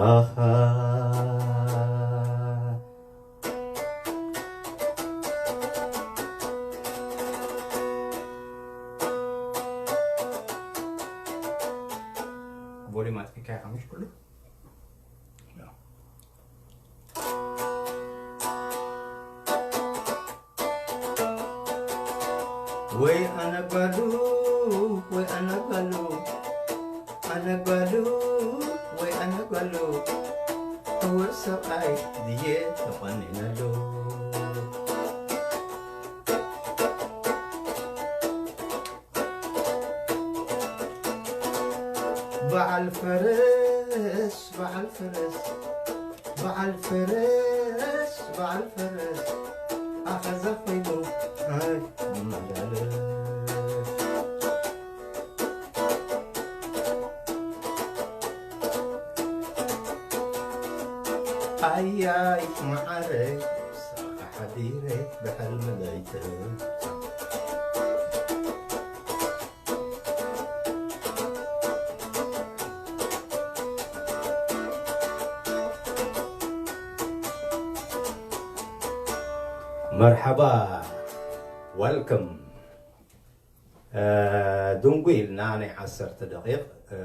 ኣኻ። ቮሊም ኣጥፊእካ ኢኻ ምሽ ኩሉ? ወይ ኣነ ጓሉ፣ ወይ ኣነ ጓሉ፣ ኣነ ጓሉ፣ ወይ ኣነ ጓሉ፣ እወ ሰብኣይ ድየ ተቆኒነሉ። በዓል ፈረስ፣ በዓል ፈረስ፣ በዓል ፈረስ፣ በዓል ፈረስ፣ ኣኸዛ ኮይኑ ኣይመላለስ። ኣያይ መዓረይ፣ ምሳኻ ሓዲረ ብሕልሚ ለይተ። መርሓባ፣ ወልከም። እ፣ ድንጉ ኢልና ናይ ዓሰርተ ደቂቕ፣ እ፣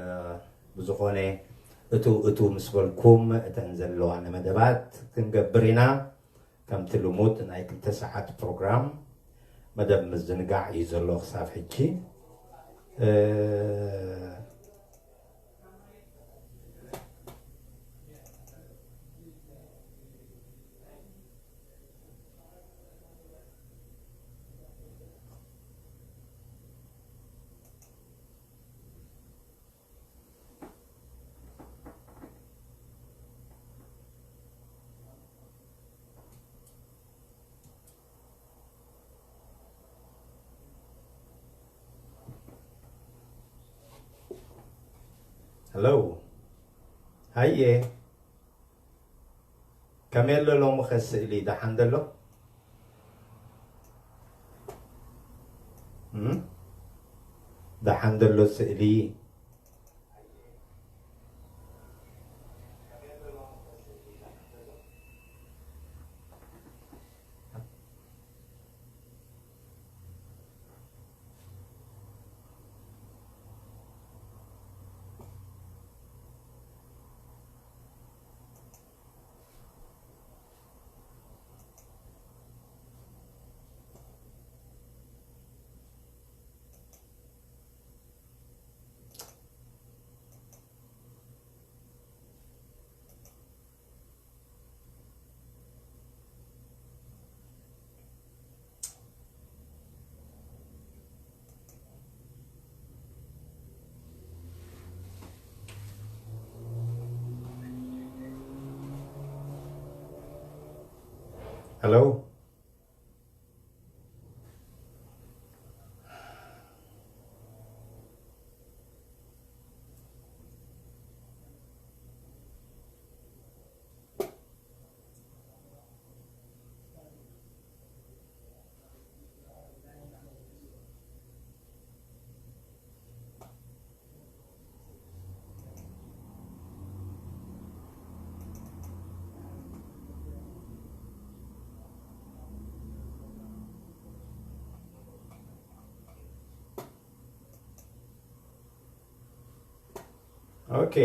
ብዝኾነ እቱ እቱ ምስ በልኩም እተን ዘለዋና መደባት ክንገብር ኢና። ከምቲ ልሙድ ናይ ክልተ ሰዓት ፕሮግራም መደብ ምዝንጋዕ እዩ ዘሎ ክሳብ ሕጂ። እ፣ ሄሎ፣ ሃየ። ከመይ ኣሎ ሎሚ ኸ ስእሊ ደሓን ደሎ? እም? ደሓን ደሎ ስእሊ? ሄሎ። ኦኬ፣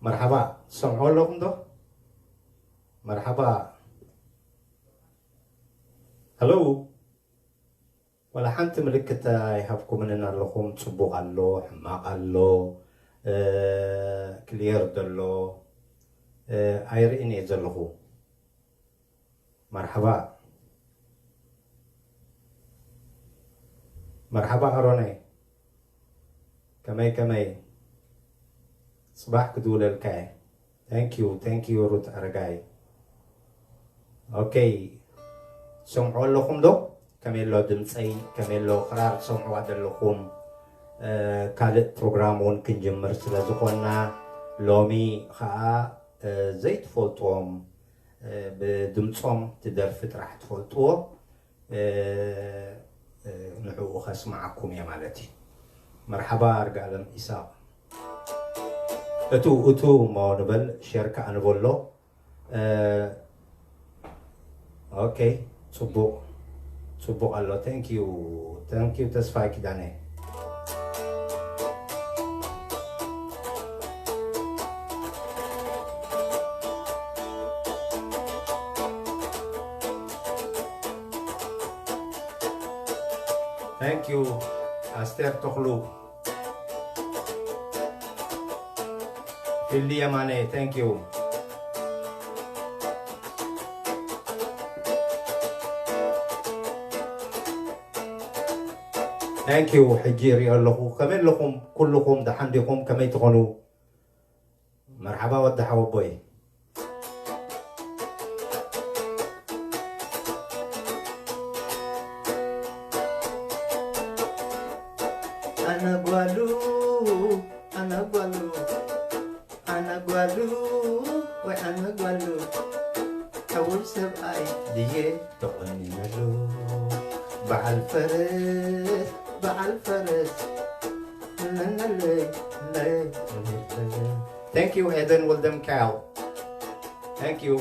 መርሓባ፣ ትሰምዑ ኣለኹም ዶ? መርሓባ። ሄሎ፣ ዋላ ሓንቲ ምልክት ኣይሃብኩምንን ኣለኹም። ጽቡቕ ኣሎ፣ ሕማቕ ኣሎ፣ እ፣ ክሊየር ደሎ፣ እ፣ ኣይርእን እየ ዘለኹ። መርሓባ። መርሓባ ኣሮነይ። ከመይ ከመይ? ጽባሕ ክድውለልካ እየ። Thank you, thank you ሩት ኣረጋይ። ኦኬ፣ ትሰምዑ ኣለኹም ዶ? ከመይ ኣሎ ድምፀይ? ከመይ ኣሎ ክራር ትሰምዑዋ ዘለኹም? እ፣ ካልእ ፕሮግራም እውን ክንጅምር ስለ ዝኾንና ሎሚ ኸዓ፣ እ፣ ዘይትፈልጥዎም፣ እ፣ ብድምፆም ትደርፊ ጥራሕ ትፈልጥዎ፣ እ፣ እ፣ ንዕኡ ከስምዓኩም እየ ማለት እዩ። መርሓባ ኣርጋለም ኢሳቕ። እቱ እቱ እሞ ንበል፣ ሸር ከኣ ንበሎ። ኦኬ፣ ጽቡቕ ጽቡቕ ኣሎ። Thank you, thank you ተስፋይ ኪዳነ። Thank you ኣስቴር ተኽሉ። ፊሊ የማነ፣ thank you። Thank you። ሕጂ ይሪኦ ኣለኹ። ከመይ ኣለኹም? ኩልኹም ደሓን ዲኹም? ከመይ ትኾኑ? መርሓባ ወዲ ሓወቦይ። ኣነ ጓሉ፣ ኣነ ጓሉ፣ ኣነ ጓሉ፣ ወይ ኣነ ጓሉ፣ ዕዉር ሰብኣይ ድየ ተቖኒነሉ? በዓል ፈረስ፣ በዓል ፈረስ፣ ለለለይ፣ ለለለይ። Thank you, ኤደን ወልደሚካኤል። Thank you።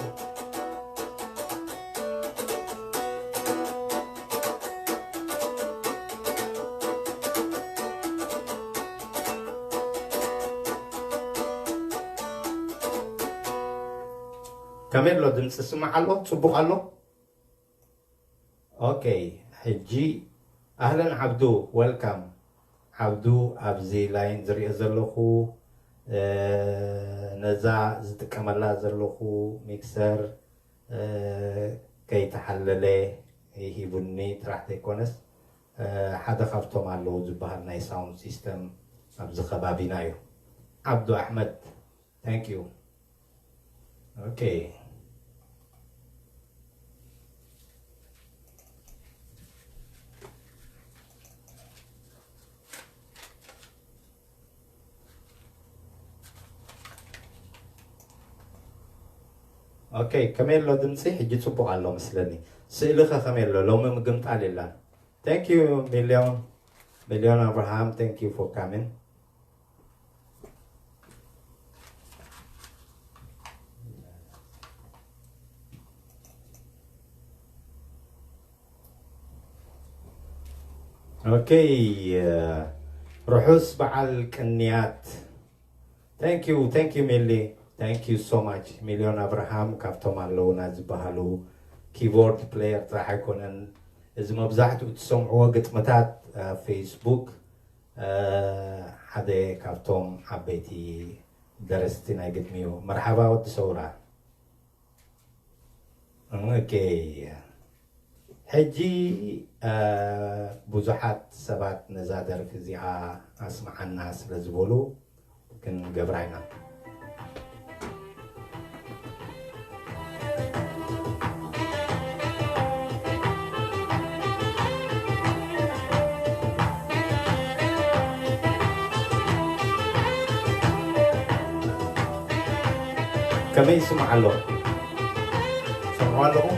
ከመይ ኣሎ ድምፂ? ስማዕ ኣሎ? ፅቡቕ ኣሎ? ኦኬ፣ ሕጂ ኣህለን ዓብዱ፣ ዌልካም። ዓብዱ፣ ኣብዚ ላይን ዝሪኦ ዘለኹ፣ እ፣ ነዛ ዝጥቀመላ ዘለኹ ሚክሰር፣ እ፣ ከይተሓለለ ሂቡኒ ጥራሕ ዘይኮነስ፣ እ፣ ሓደ ካብቶም ኣለዉ ዝበሃል ናይ ሳውንድ ሲስተም ኣብዚ ከባቢና እዩ። ዓብዱ ኣሕመድ፣ thank you። ኦኬ። ኦኬ፣ ከመይ ኣሎ ድምፂ? ሕጂ ፅቡቕ ኣሎ መስለኒ። ስእሊ ኸ ከመይ ኣሎ? ሎሚ ምግምጣል የላን። Thank you ሚልዮን፣ ሚልዮን ኣብርሃም፣ thank you for coming። ኦኬ፣ ርሑስ በዓል ቅንያት። Thank you, thank you ሚሊ። Thank you so much። ሚልዮን ኣብርሃም ካብቶም ኣለውና ዝበሃሉ ኪቦርድ ፕሌየር ጥራሕ ኣይኮነን። እዚ መብዛሕትኡ እትሰምዕዎ ግጥምታት፣ አ፣ ፌስቡክ፣ አ፣ ሓደ ካብቶም ዓበይቲ ደረስቲ ናይ ግጥሚ እዩ። መርሓባ ወዲ ሰውራ። ኦኬ። ሕጂ፣ አ፣ ብዙሓት ሰባት ነዛ ደርፊ እዚኣ ኣስምዓና ስለ ዝበሉ ክንገብራ ኢና። ከመይ ይስማዕ ኣሎ? ሰምዑ ኣለኹም?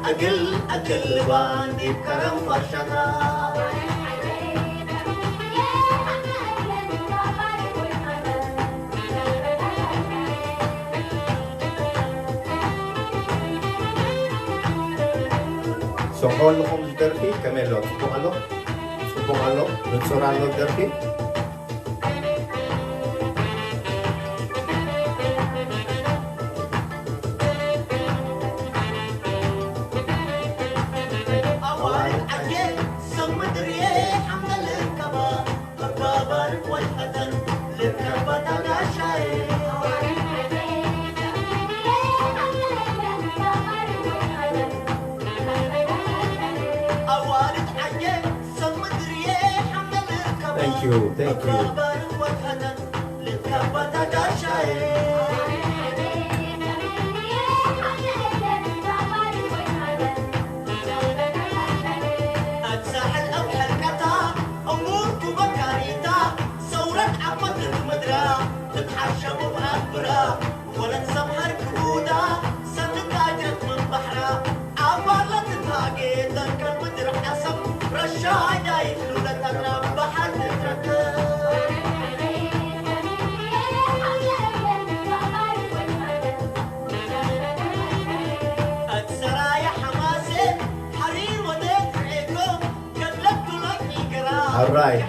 أقل أقل بان يبكرم فرشتها. سمعوا لكم الدربي كميلو، سمعوا له؟ سمعوا له؟ نتصور له الدربي؟ Thank you, thank you. All right.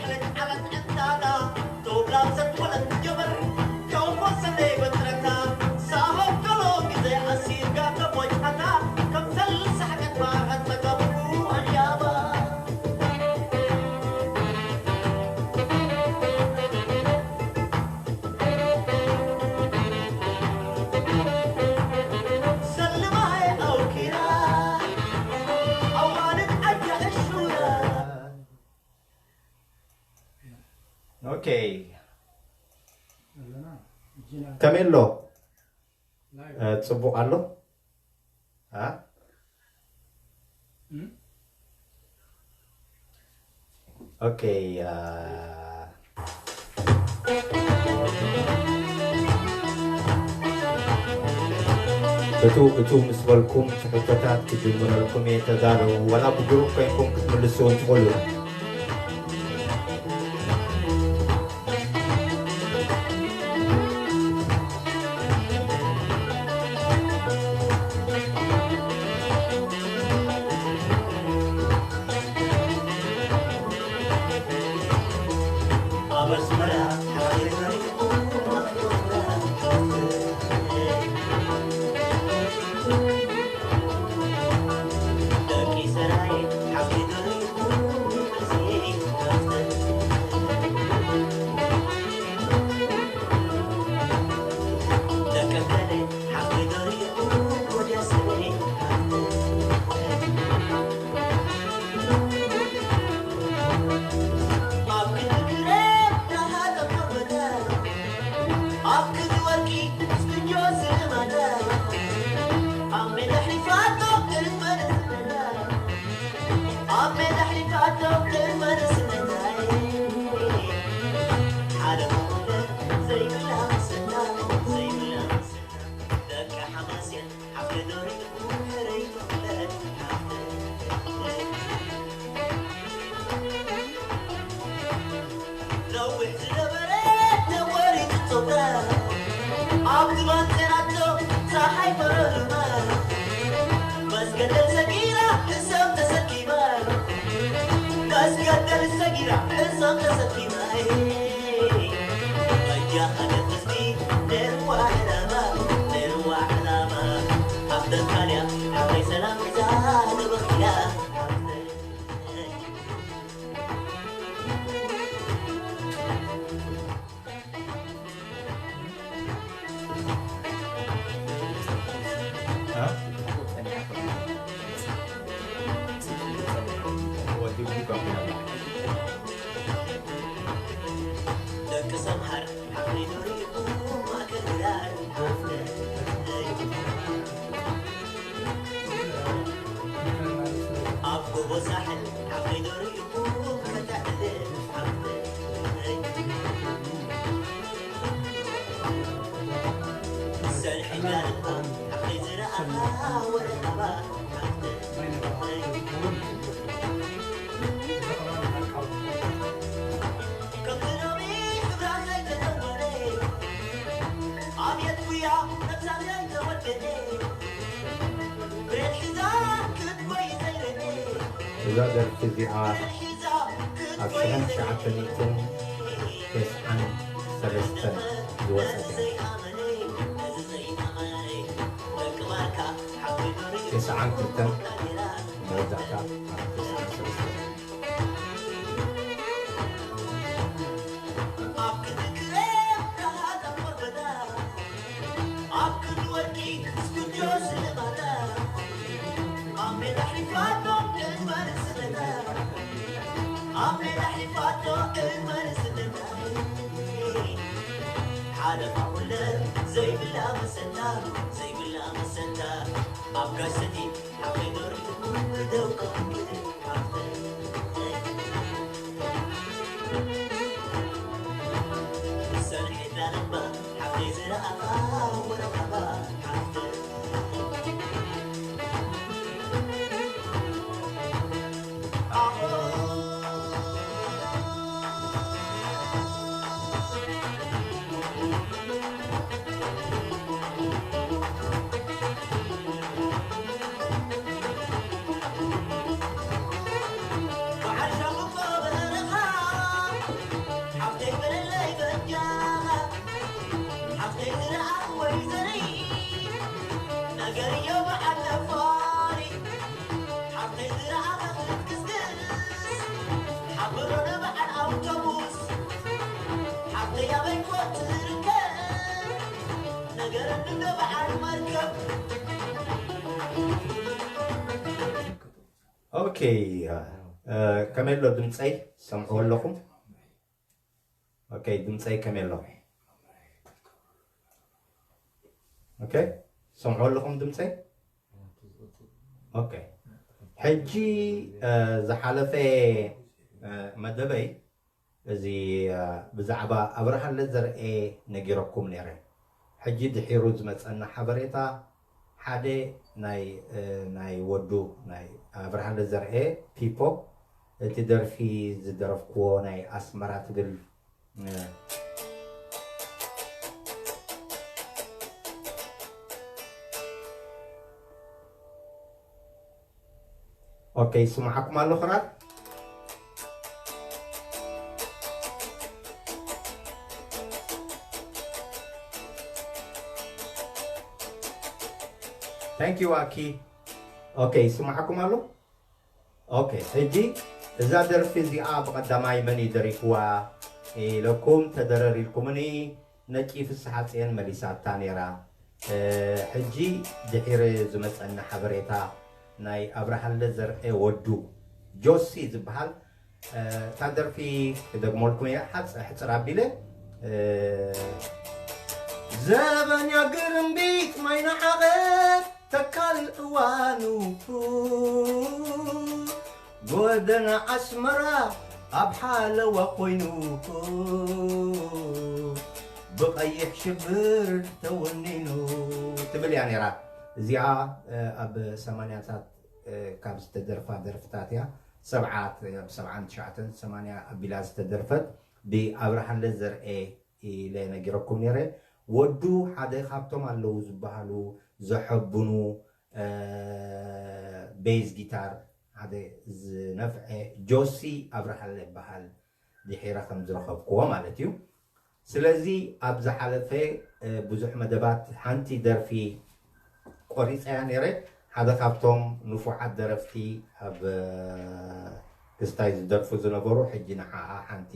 ኦኬ። ከመይ ኣሎ? እ፣ ጽቡቕ ኣሎ? አ? ኦኬ፣ አ፣ እቱ፣ እቱ ምስ በልኩም ሕቶታት ክጅምረልኩም እየ፣ ተዳለዉ። ዋላ ብግሩፕ ኮይንኩም ክትምልሱ እውን ትኽእሉ። እዛ ደርፊ እዚኣ ኣብ ሽሕን ትሽዓተ ሚእትን ተስዓን ሰለስተን ዝወጸት እያ። ተስዓን ክልተን መወዳእታ ኣብ ተስዓን ሰለስተን። ኣብ ክንዲ ክሬም ረሃ ጠቆር በዳ፣ ኣብ ክንዲ ወርቂ ስቱድዮ ስልማታ፣ ኣብ ሜዳ ሒፋቶ እግበር ስነታ፣ ኣብ ሜዳ ሒፋቶ እግበር ስነታ። ሓለፋ ኩለ ዘይብላ መሰታ፣ ዘይብላ መሰታ፣ ኣብ ጋሰቲ ሓበይ ዶሪቱ ደው ኦኬ፣ ከመይ ኣሎ ድምፀይ? ሰምዕዎ ኣለኹም? ኦኬ፣ ድምፀይ ከመይ ኣሎ? ኦኬ፣ ሰምዕዎ ኣለኹም ድምፀይ? ኦኬ፣ ሕጂ ዝሓለፈ መደበይ እዚ ብዛዕባ ኣብርሃለ ዘርኤ ነጊረኩም ነይረ። ሕጂ ድሒሩ ዝመፀና ሓበሬታ ሓደ ናይ ናይ ወዱ ናይ ኣብርሃለ ዘርኤ ፒፖ እቲ ደርፊ ዝደረፍክዎ ናይ ኣስመራ ትብል ኦኬ፣ ይስምዓኩም ኣሎ ክራር? Thank you ኣኪ። ኦኬ፣ ይስምዓኩም ኣሎ? ኦኬ፣ ሕጂ እዛ ደርፊ እዚኣ ብቐዳማይ መን እዩ ደሪፍዋ ኢለኩም ተደረር ኢልኩምኒ፣ ነቂ ፍስሓጽየን መሊሳታ ነይራ። ሕጂ ድሒረ ዝመጸና ሓበሬታ ናይ ኣብርሃለ ዘርኤ ወዱ ጆሲ ዝበሃል እታ ደርፊ ክደግመልኩም እየ። ሓፅ ሕፅር ኣቢለ ዘበን ያግርምቢጥ ማይና ዓቐብ ተካል እዋኑ ጎደና ኣስመራ ኣብ ሓለዋ ኮይኑ ብቐይሕ ሽብር ተወኒኑ ትብል እያ ነይራ። እዚኣ ኣብ ሰማንያታት ካብ ዝተደርፋ ደርፍታት እያ። ሰብዓ፣ ኣብ ሰብዓን ትሽዓተን ሰማንያ ኣቢላ ዝተደርፈት ብኣብርሃለ ዘርኤ ኢለ ነጊረኩም ነይረ። ወዱ ሓደ ካብቶም ኣለዉ ዝበሃሉ ዘሐብኑ ቤዝ ጊታር ሓደ ዝነፍዐ ጆሲ ኣብርሃለ ይበሃል። ድሒረ ከም ዝረኸብክዎ ማለት እዩ። ስለዚ ኣብ ዝሓለፈ ብዙሕ መደባት ሓንቲ ደርፊ ቆሪፀያ ነይረ። ሓደ ካብቶም ንፉዓት ደረፍቲ ኣብ ክስታይ ዝደርፉ ዝነበሩ ሕጂ ንዓኣ ሓንቲ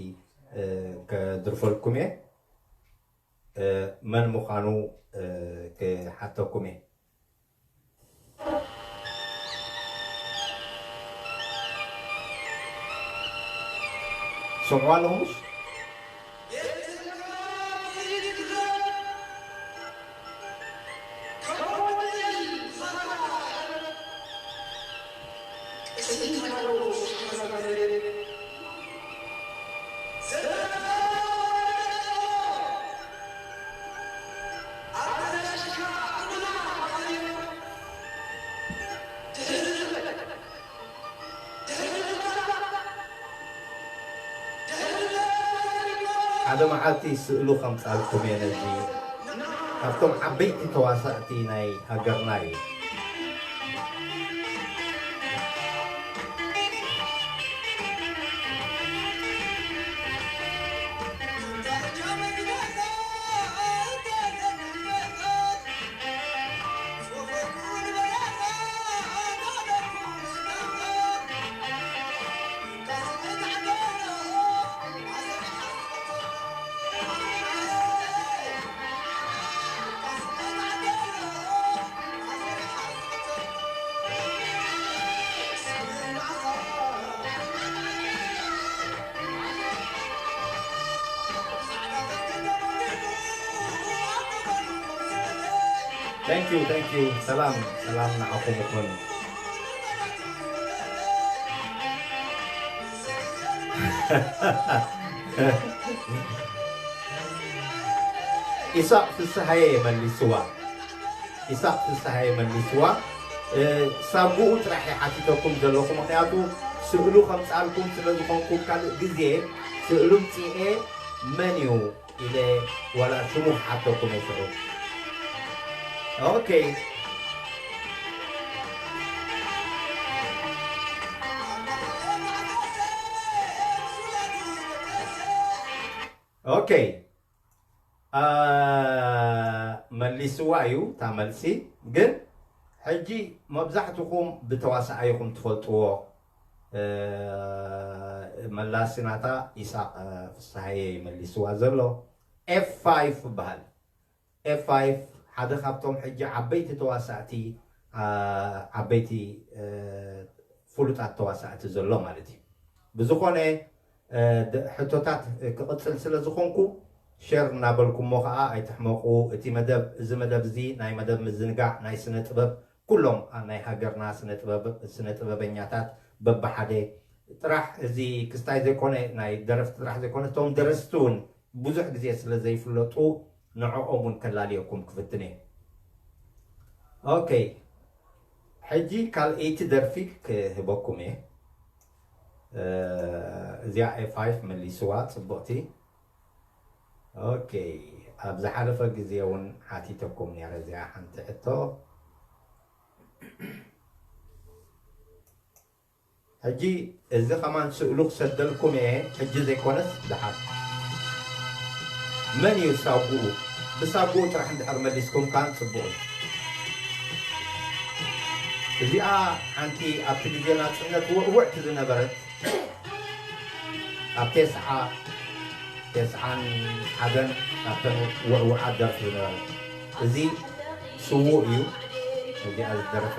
ከድርፈልኩም እየ። መን ምዃኑ ክሓተኩም እየ። ሰምዑ ኣለኹምስ? ሓደ መዓልቲ ስእሉ ከምጻልኩም እየ። ነዚ ካብቶም ዓበይቲ ተዋሳእቲ ናይ ሃገርና እዩ። Thank you, thank you. ሰላም ሰላም ንዓኹም ይኹን። ኢሳቕ ፍስሃየ መሊስዋ። ኢሳቕ ፍስሃየ መሊስዋ። ሳብኡ ጥራሕ ይሓቲተኩም ዘለኹ፣ ምኽንያቱ ስእሉ ከምፃልኩም ስለ ዝኾንኩ፣ ካልእ ግዜ ስእሉ ምፅኤ መን እዩ ኢለ ዋላ ሽሙ ክሓተኩም እየ ሽዑ። ኦኬ። ኦኬ። መሊስዋ እዩ እታ መልሲ። ግን ሕጂ መብዛሕትኹም ብተዋሳኣይኹም ትፈልጥዎ መላሲ ናታ ኢሳቕ ፍስሃየ መሊስዋ ዘሎ። ኤፍ ፋይፍ ይበሃል። ኤፍ ፋይፍ ሓደ ካብቶም ሕጂ ዓበይቲ ተዋሳእቲ ዓበይቲ ፍሉጣት ተዋሳእቲ ዘሎ ማለት እዩ። ብዝኾነ ሕቶታት ክቕፅል ስለ ዝኾንኩ ሸር እናበልኩሞ ከዓ ኣይትሕመቑ። እቲ መደብ እዚ መደብ እዚ ናይ መደብ ምዝንጋዕ ናይ ስነ ጥበብ ኩሎም ናይ ሃገርና ስነ ጥበበኛታት በብሓደ ጥራሕ እዚ ክስታይ ዘይኮነ ናይ ደረፍቲ ጥራሕ ዘይኮነ እቶም ደረስቲ እውን ብዙሕ ግዜ ስለ ዘይፍለጡ ንዕኦም እውን ከላልየኩም ክፍትን እየ። ኦኬ፣ ሕጂ ካልኣይቲ ደርፊ ክህበኩም እየ። እዚኣ ኤፍ ፋይፍ መሊስዋ ጽብቕቲ። ኦኬ፣ ኣብ ዝሓለፈ ግዜ እውን ሓቲተኩም ነይረ እዚኣ ሓንቲ ሕቶ። ሕጂ እዚ ከማን ስእሉ ክሰደልኩም እየ፣ ሕጂ ዘይኮነስ ደሓር። መን እዩ ሳጉኡ? ብሳጉኡ ጥራሕ እንድሕር መሊስኩም ካን ጽቡቕ እዩ። እዚኣ ሓንቲ ኣብቲ ግዜ ናጽነት ውዕውዕቲ ዝነበረት ኣብ ተስዓ ተስዓን ሓደን ካብተን ውዕውዓት ደርፊ ዝነበረ። እዚ ስዉእ እዩ። እዚኣ ዝደረፈ።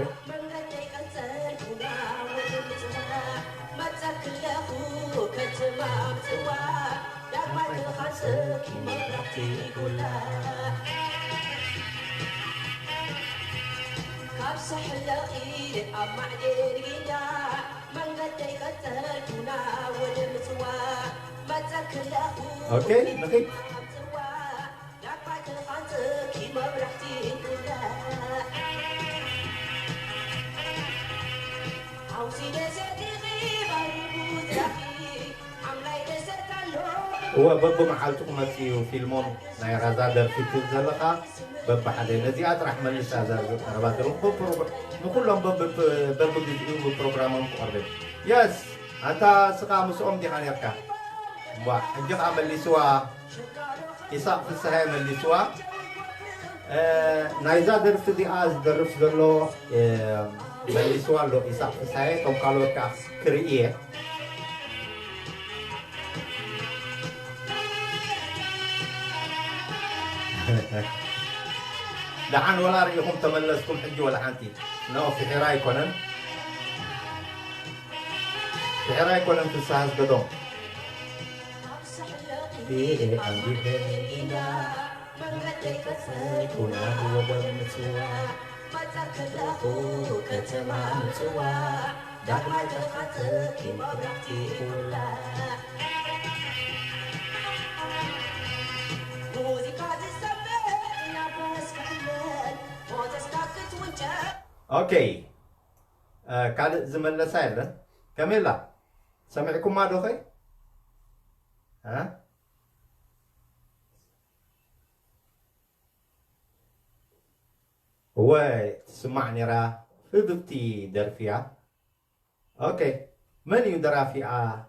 ካብ ሳሕለቒ ኣብ ማዕሌ ርጊዳ መንገደይ ቀጸልኩና ወደ ምጽዋ መጸክለኹ ኦኬ፣ ንኺድ። ዳግማይ ተኻንጽኪ መብራህቲ ኩላ። ሓውሲ ደሰትኺ ባርጉ ዝራኺ ሓምላይ ደሰት ኣሎ። እወ፣ በብመዓልቱ ክመጽእ እዩ ፊልሞም ናይ ራዛ ደርፊ ትብል ዘለኻ። በብሓደ ነዚኣ ጥራሕ መልሳ እዛ ዝቐረባ ዘለኹ በብሩብ-፣ ንኹሎም በብ-፣ በብግዜኡ ብፕሮግራሞም ክቐርብ። የስ፣ ኣንታ ስኻ ምስኦም ዲኻ ነርካ? እምቧ፣ ሕጂ ኸኣ መሊስዋ፣ ኢሳቕ ፍስሃየ መሊስዋ። እ፣ ናይዛ ደርፊ እዚኣ ዝደርፍ ዘሎ፣ እ፣ መሊስዋ ኣሎ ኢሳቕ ፍስሃየ፣ እቶም ካልኦት ከኣ ክርኢ እየ። ደሓን ወላ ርኢኹም ተመለስኩም ሕጂ ወላ ሓንቲ። ኖ፣ ፍሒራ ኣይኮነን። ፍሒራ ኣይኮነን ፍስሃ ኣስገዶም። ኢለ ኣንቢበ ኢና መንገደይ ቀጸልኩ ናብ ወደብ ምጽዋዕ። መጸ ከለኹ ከተማ ምጽዋዕ ዳግማይ ተኻተኪ መብራህቲ ይውላዕ። ሙዚቃ ዝሰምዕ እናበስ ክዕለል ሞተስካ ክትውንጨል። ኦኬ፣ እ፣ ካልእ ዝመለሳ የለን። ከመይ ኣላ? ሰሚዕኩማ ዶ ኸ? እ? እወ፣ ትስማዕ ነይራ። ህብብቲ ደርፊ እያ። ኦኬ፣ መን እዩ ደራፊኣ?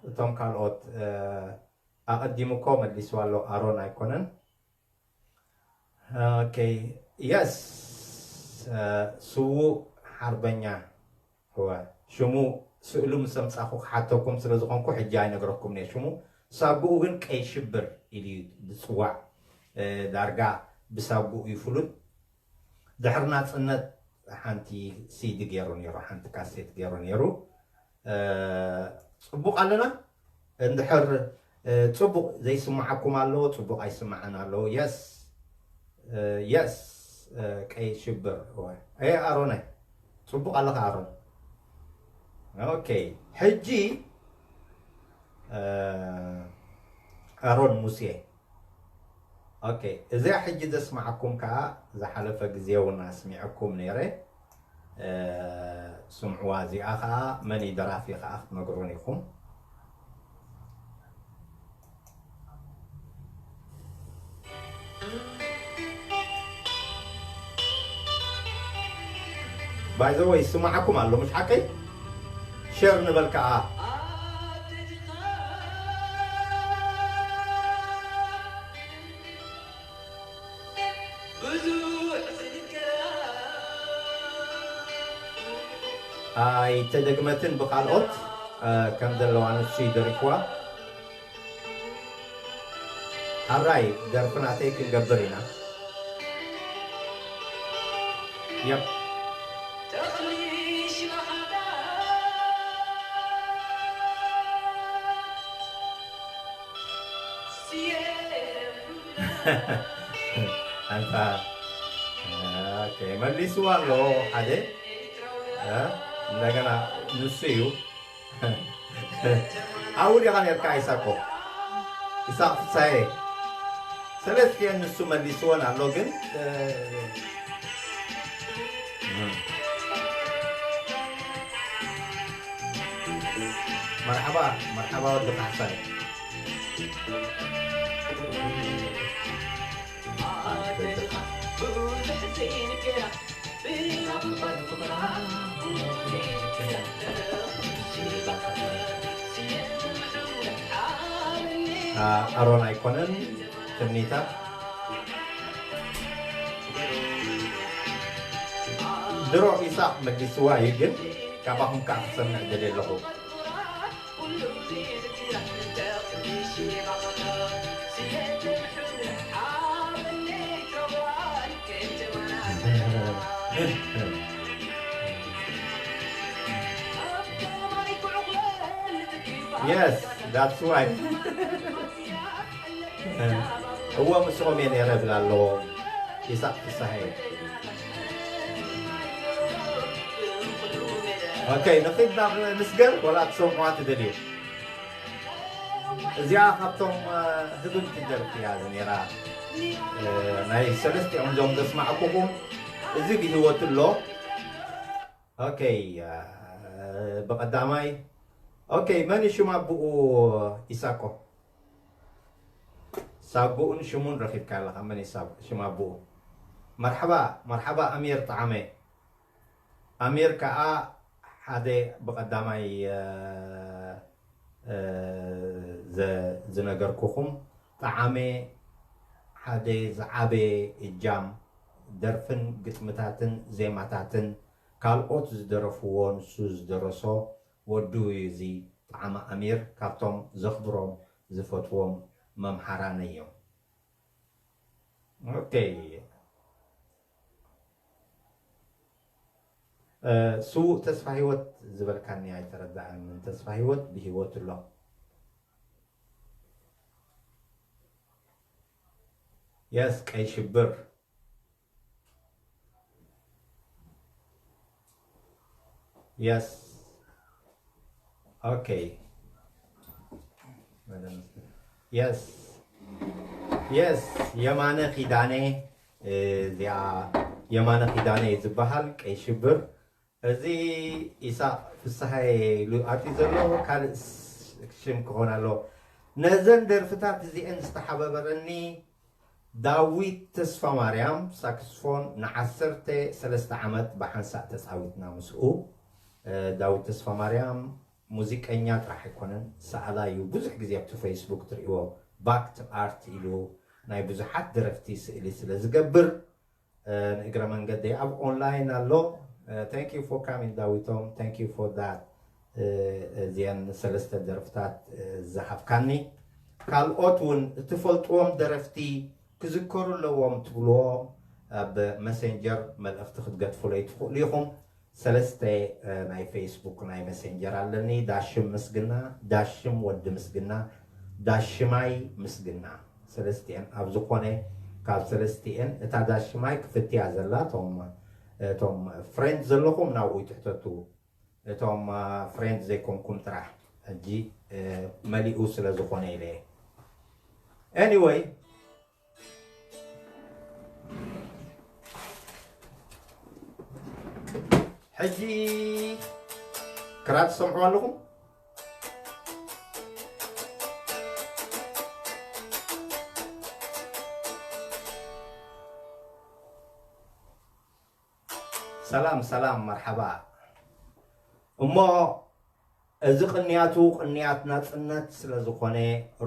እቶም ካልኦት፣ እ፣ ኣቐዲሙ እኮ መሊስዋ ኣሎ፣ ኣሮን ኣይኮነን። ኦኬ፣ የስ፣ እ፣ ስዉእ ሓርበኛ፣ እወ፣ ሽሙ ስእሉ ምስ ኣምጻኹ ክሓተኩም ስለ ዝኾንኩ ሕጂ ኣይነግረኩምን እየ ሽሙ። ሳጉኡ ግን ቀይ ሽብር ኢሉ እዩ ዝጽዋዕ። እ፣ ዳርጋ ብሳጉኡ እዩ ፍሉጥ። ድሕሪ ናጽነት ሓንቲ ሲዲ ገይሩ ነይሩ፣ ሓንቲ ካሴት ገይሩ ነይሩ። እ፣ ጽቡቕ ኣለና። እንድሕር፣ እ፣ ጽቡቕ ዘይስምዓኩም ኣሎ፣ ጽቡቕ ኣይስምዓን ኣሎ። የስ፣ እ፣ የስ፣ ቀይ ሽብር። እወ። ኤ ኣሮናይ፣ ጽቡቕ ኣለኻ ኣሮን። ኦኬ፣ ሕጂ ኣሮን ሙሴ። ኦኬ፣ እዚኣ ሕጂ ዘስማዓኩም ከኣ ዝሓለፈ ግዜ እውን ኣስሚዐኩም ነይረ። ስምዕዋ፣ እዚኣ ከኣ መን እዩ ደራፊ ከኣ ክትነግሩን ኢኹም። ባይዘወይ ይስማዓኩም ኣሎ፣ ምሽ ሓቀይ? ሸር ንበል ከኣ። ኣይተደግመትን ብካልኦት ከም ዘለዋ ንሱ ይደሪፍዋ። ኣራይ ደርፊ ናተይ ክንገብር ኢና። የብ። ኣንታ መሊስዋ ኣሎ ሓደ። እንደገና ንሱ እዩ። ኣብኡ ዲኻ ነርካ ኢሳቆ? ኢሳቅ ፍሳዬ። ሰለስቲኤን ንሱ መሊስወን ኣሎ ግን መርሓባ፣ መርሓባ ወዲ ካሕሳይ። ኣሮን ኣይኮነን ትምኒታ። ድሮ ኢሳቅ መሊስዋ እዩ ግን ካባኹም ከዓ ክሰምዕ ደልየ ኣለኹ። Yes, that's why. እዎ ምስኦም እየ ነይረ እብል ኣለዎ ኢሳቅ ፍሳሐየ። ኦኬ፣ ንኺድ ናብ ንስገር ወላ ትሰምዕዋ ትደልዩ? እዚኣ ካብቶም ህብንቲ ደርፊ እያ እዚ ነይራ። ናይ ሰለስቲኦም ዞም ዘስማዕኩኹም እዚ ብህይወት ኣሎ። ኦኬ፣ ብቐዳማይ ኦኬ፣ መን እዩ ሽም ኣቡኡ? ኢሳቆ ሳጉኡን ሽሙን ረኺብካ ኣለኻ። መን እዩ ሳጉ ሽም ኣቡኡ? መርሓባ መርሓባ ኣሚር ጠዓመ። ኣሚር ከኣ ሓደ ብቐዳማይ ዝነገርኩኹም ጠዓመ ሓደ ዝዓበየ እጃም ደርፍን ግጥምታትን ዜማታትን ካልኦት ዝደረፍዎ ንሱ ዝደረሶ ወዱ እዩ። እዚ ጠዓመ ኣሚር ካብቶም ዘኽብሮም ዝፈትዎም መምሃራነይ እዮም። ኦኬ። ስዉእ ተስፋ ህይወት ዝበልካኒ ኣይተረዳእን። ተስፋ ህይወት ብህይወት ኣሎ። የስ ቀይ ሽብር። የስ ኦኬ። የስ የስ የማነ ኪዳነ። እዚኣ የማነ ኪዳነ እዩ ዝበሃል። ቀይ ሽብር። እዚ ኢሳቅ ፍስሃየ ኢሉ ኣትዩ ዘሎ ካልእ ሽም ክኾን ኣለዎ። ነዘን ደርፍታት እዚአን ዝተሓባበረኒ ዳዊት ተስፋማርያም ሳክስፎን ንዓሰርተ ሰለስተ ዓመት ብሓንሳእ ተጻዊትና ምስኡ። ዳዊት ተስፋማርያም ሙዚቀኛ ጥራሕ ኣይኮነን፣ ሰኣላይ እዩ። ብዙሕ ግዜ ኣብቲ ፌስቡክ ትርእይዎ ባክ ቱ ኣርት ኢሉ ናይ ብዙሓት ደረፍቲ ስእሊ ስለ ዝገብር ንእግረ መንገደይ ኣብ ኦንላይን ኣሎ። Thank you for coming ዳዊቶም። Thank you for that። እዚአን ሰለስተ ደርፍታት ዝሃብካኒ ካልኦት እውን እትፈልጥዎም ደረፍቲ ክዝከሩ ኣለዎም ትብልዎ ኣብ መሴንጀር መልእኽቲ ክትገድፉለይ ትኽእሉ ኢኹም። ሰለስተ ናይ ፌስቡክ ናይ መሴንጀር ኣለኒ። ዳሽም ምስግና፣ ዳሽም ወዲ ምስግና፣ ዳሽማይ ምስግና። ሰለስቲአን ኣብ ዝኾነ ካብ ሰለስቲኤን እታ ዳሽማይ ክፍትያ ዘላ፣ እቶም፣ እቶም ፍሬንድ ዘለኹም ናብኡ ይትሕተቱ። እቶም፣ አ፣ ፍሬንድ ዘይኮንኩም ጥራሕ ሕጂ፣ እ፣ መሊኡ ስለ ዝኾነ ኢለ እየ። ኤኒወይ፣ ሕጂ ክራር ትሰምዑ ኣለኹም? ሰላም፣ ሰላም፣ መርሓባ። እሞ እዚ ቅንያቱ ቅንያት ናጽነት ስለ ዝኾነ፣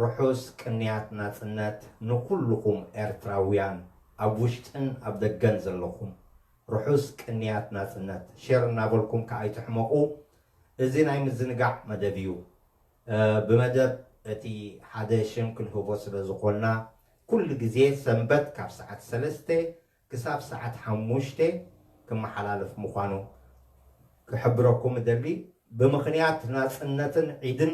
ርሑስ ቅንያት ናጽነት ንኹልኹም ኤርትራውያን ኣብ ውሽጥን ኣብ ደገን ዘለኹም። ርሑስ ቅንያት ናጽነት። ሼር እናበልኩም ከኣ ኣይትሕመቑ። እዚ ናይ ምዝንጋዕ መደብ እዩ። እ፣ ብመደብ እቲ ሓደ ሽም ክንህቦ ስለ ዝኾንና፣ ኩሉ ግዜ ሰንበት ካብ ሰዓት ሰለስተ ክሳብ ሰዓት ሓሙሽተ ክመሓላለፍ ምዃኑ ክሕብረኩም እደሊ። ብምኽንያት ናጽነትን ዒድን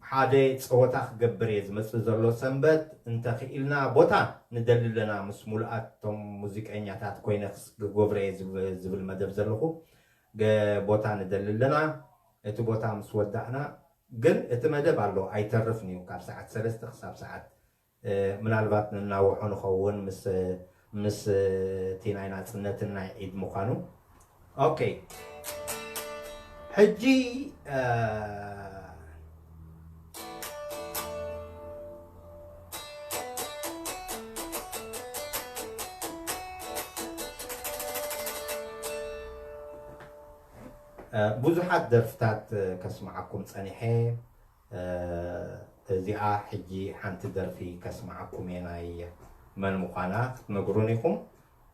ሓደ ጸወታ ክገብር እየ ዝመጽእ ዘሎ ሰንበት። እንተኽኢልና ቦታ ንደሊ ኣለና፣ ምስ ሙሉኣት እቶም ሙዚቀኛታት ኮይነ ክስ-፣ ክገብሮ እየ ዝብ-፣ ዝብል መደብ ዘለኹ ገ-፣ ቦታ ንደሊ ኣለና። እቲ ቦታ ምስ ወዳእና ግን እቲ መደብ ኣሎ፣ ኣይተርፍን እዩ። ካብ ሰዓት ሰለስተ ክሳብ ሰዓት እ፣ ምናልባት ንናውሖ ንኸውን ምስ፣ ምስ እቲ ናይ ናጽነትን ናይ ዒድ ምዃኑ። ኦኬ። ሕጂ፣ እ፣ እ፣ ብዙሓት ደርፍታት፣ እ፣ ከስምዓኩም ጸኒሐ። እ፣ እዚኣ ሕጂ ሓንቲ ደርፊ ከስምዓኩም እየ፣ ናይ መን ምዃና ክትነግሩን ኢኹም።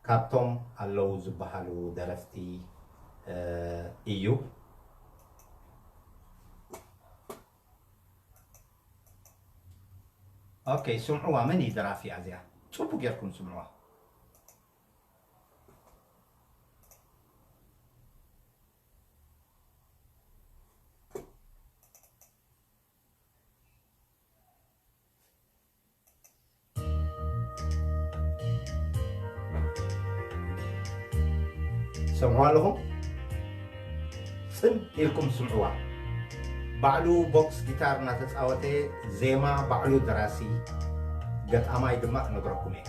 ካብቶም ኣለዉ ዝበሃሉ ደረፍቲ፣ እ፣ እዩ። ኦኬ፣ ስምዕዋ፣ መን እዩ ደራፊ እዚኣ? ጽቡቅ ጌርኩም ስምዕዋ። ሰምዑ ኣለኹም? ጽን ኢልኩም ስምዕዋ። ባዕሉ ቦክስ ጊታር እናተጻወተ፣ ዜማ ባዕሉ ደራሲ፣ ገጣማይ ድማ ክነግረኩም እየ።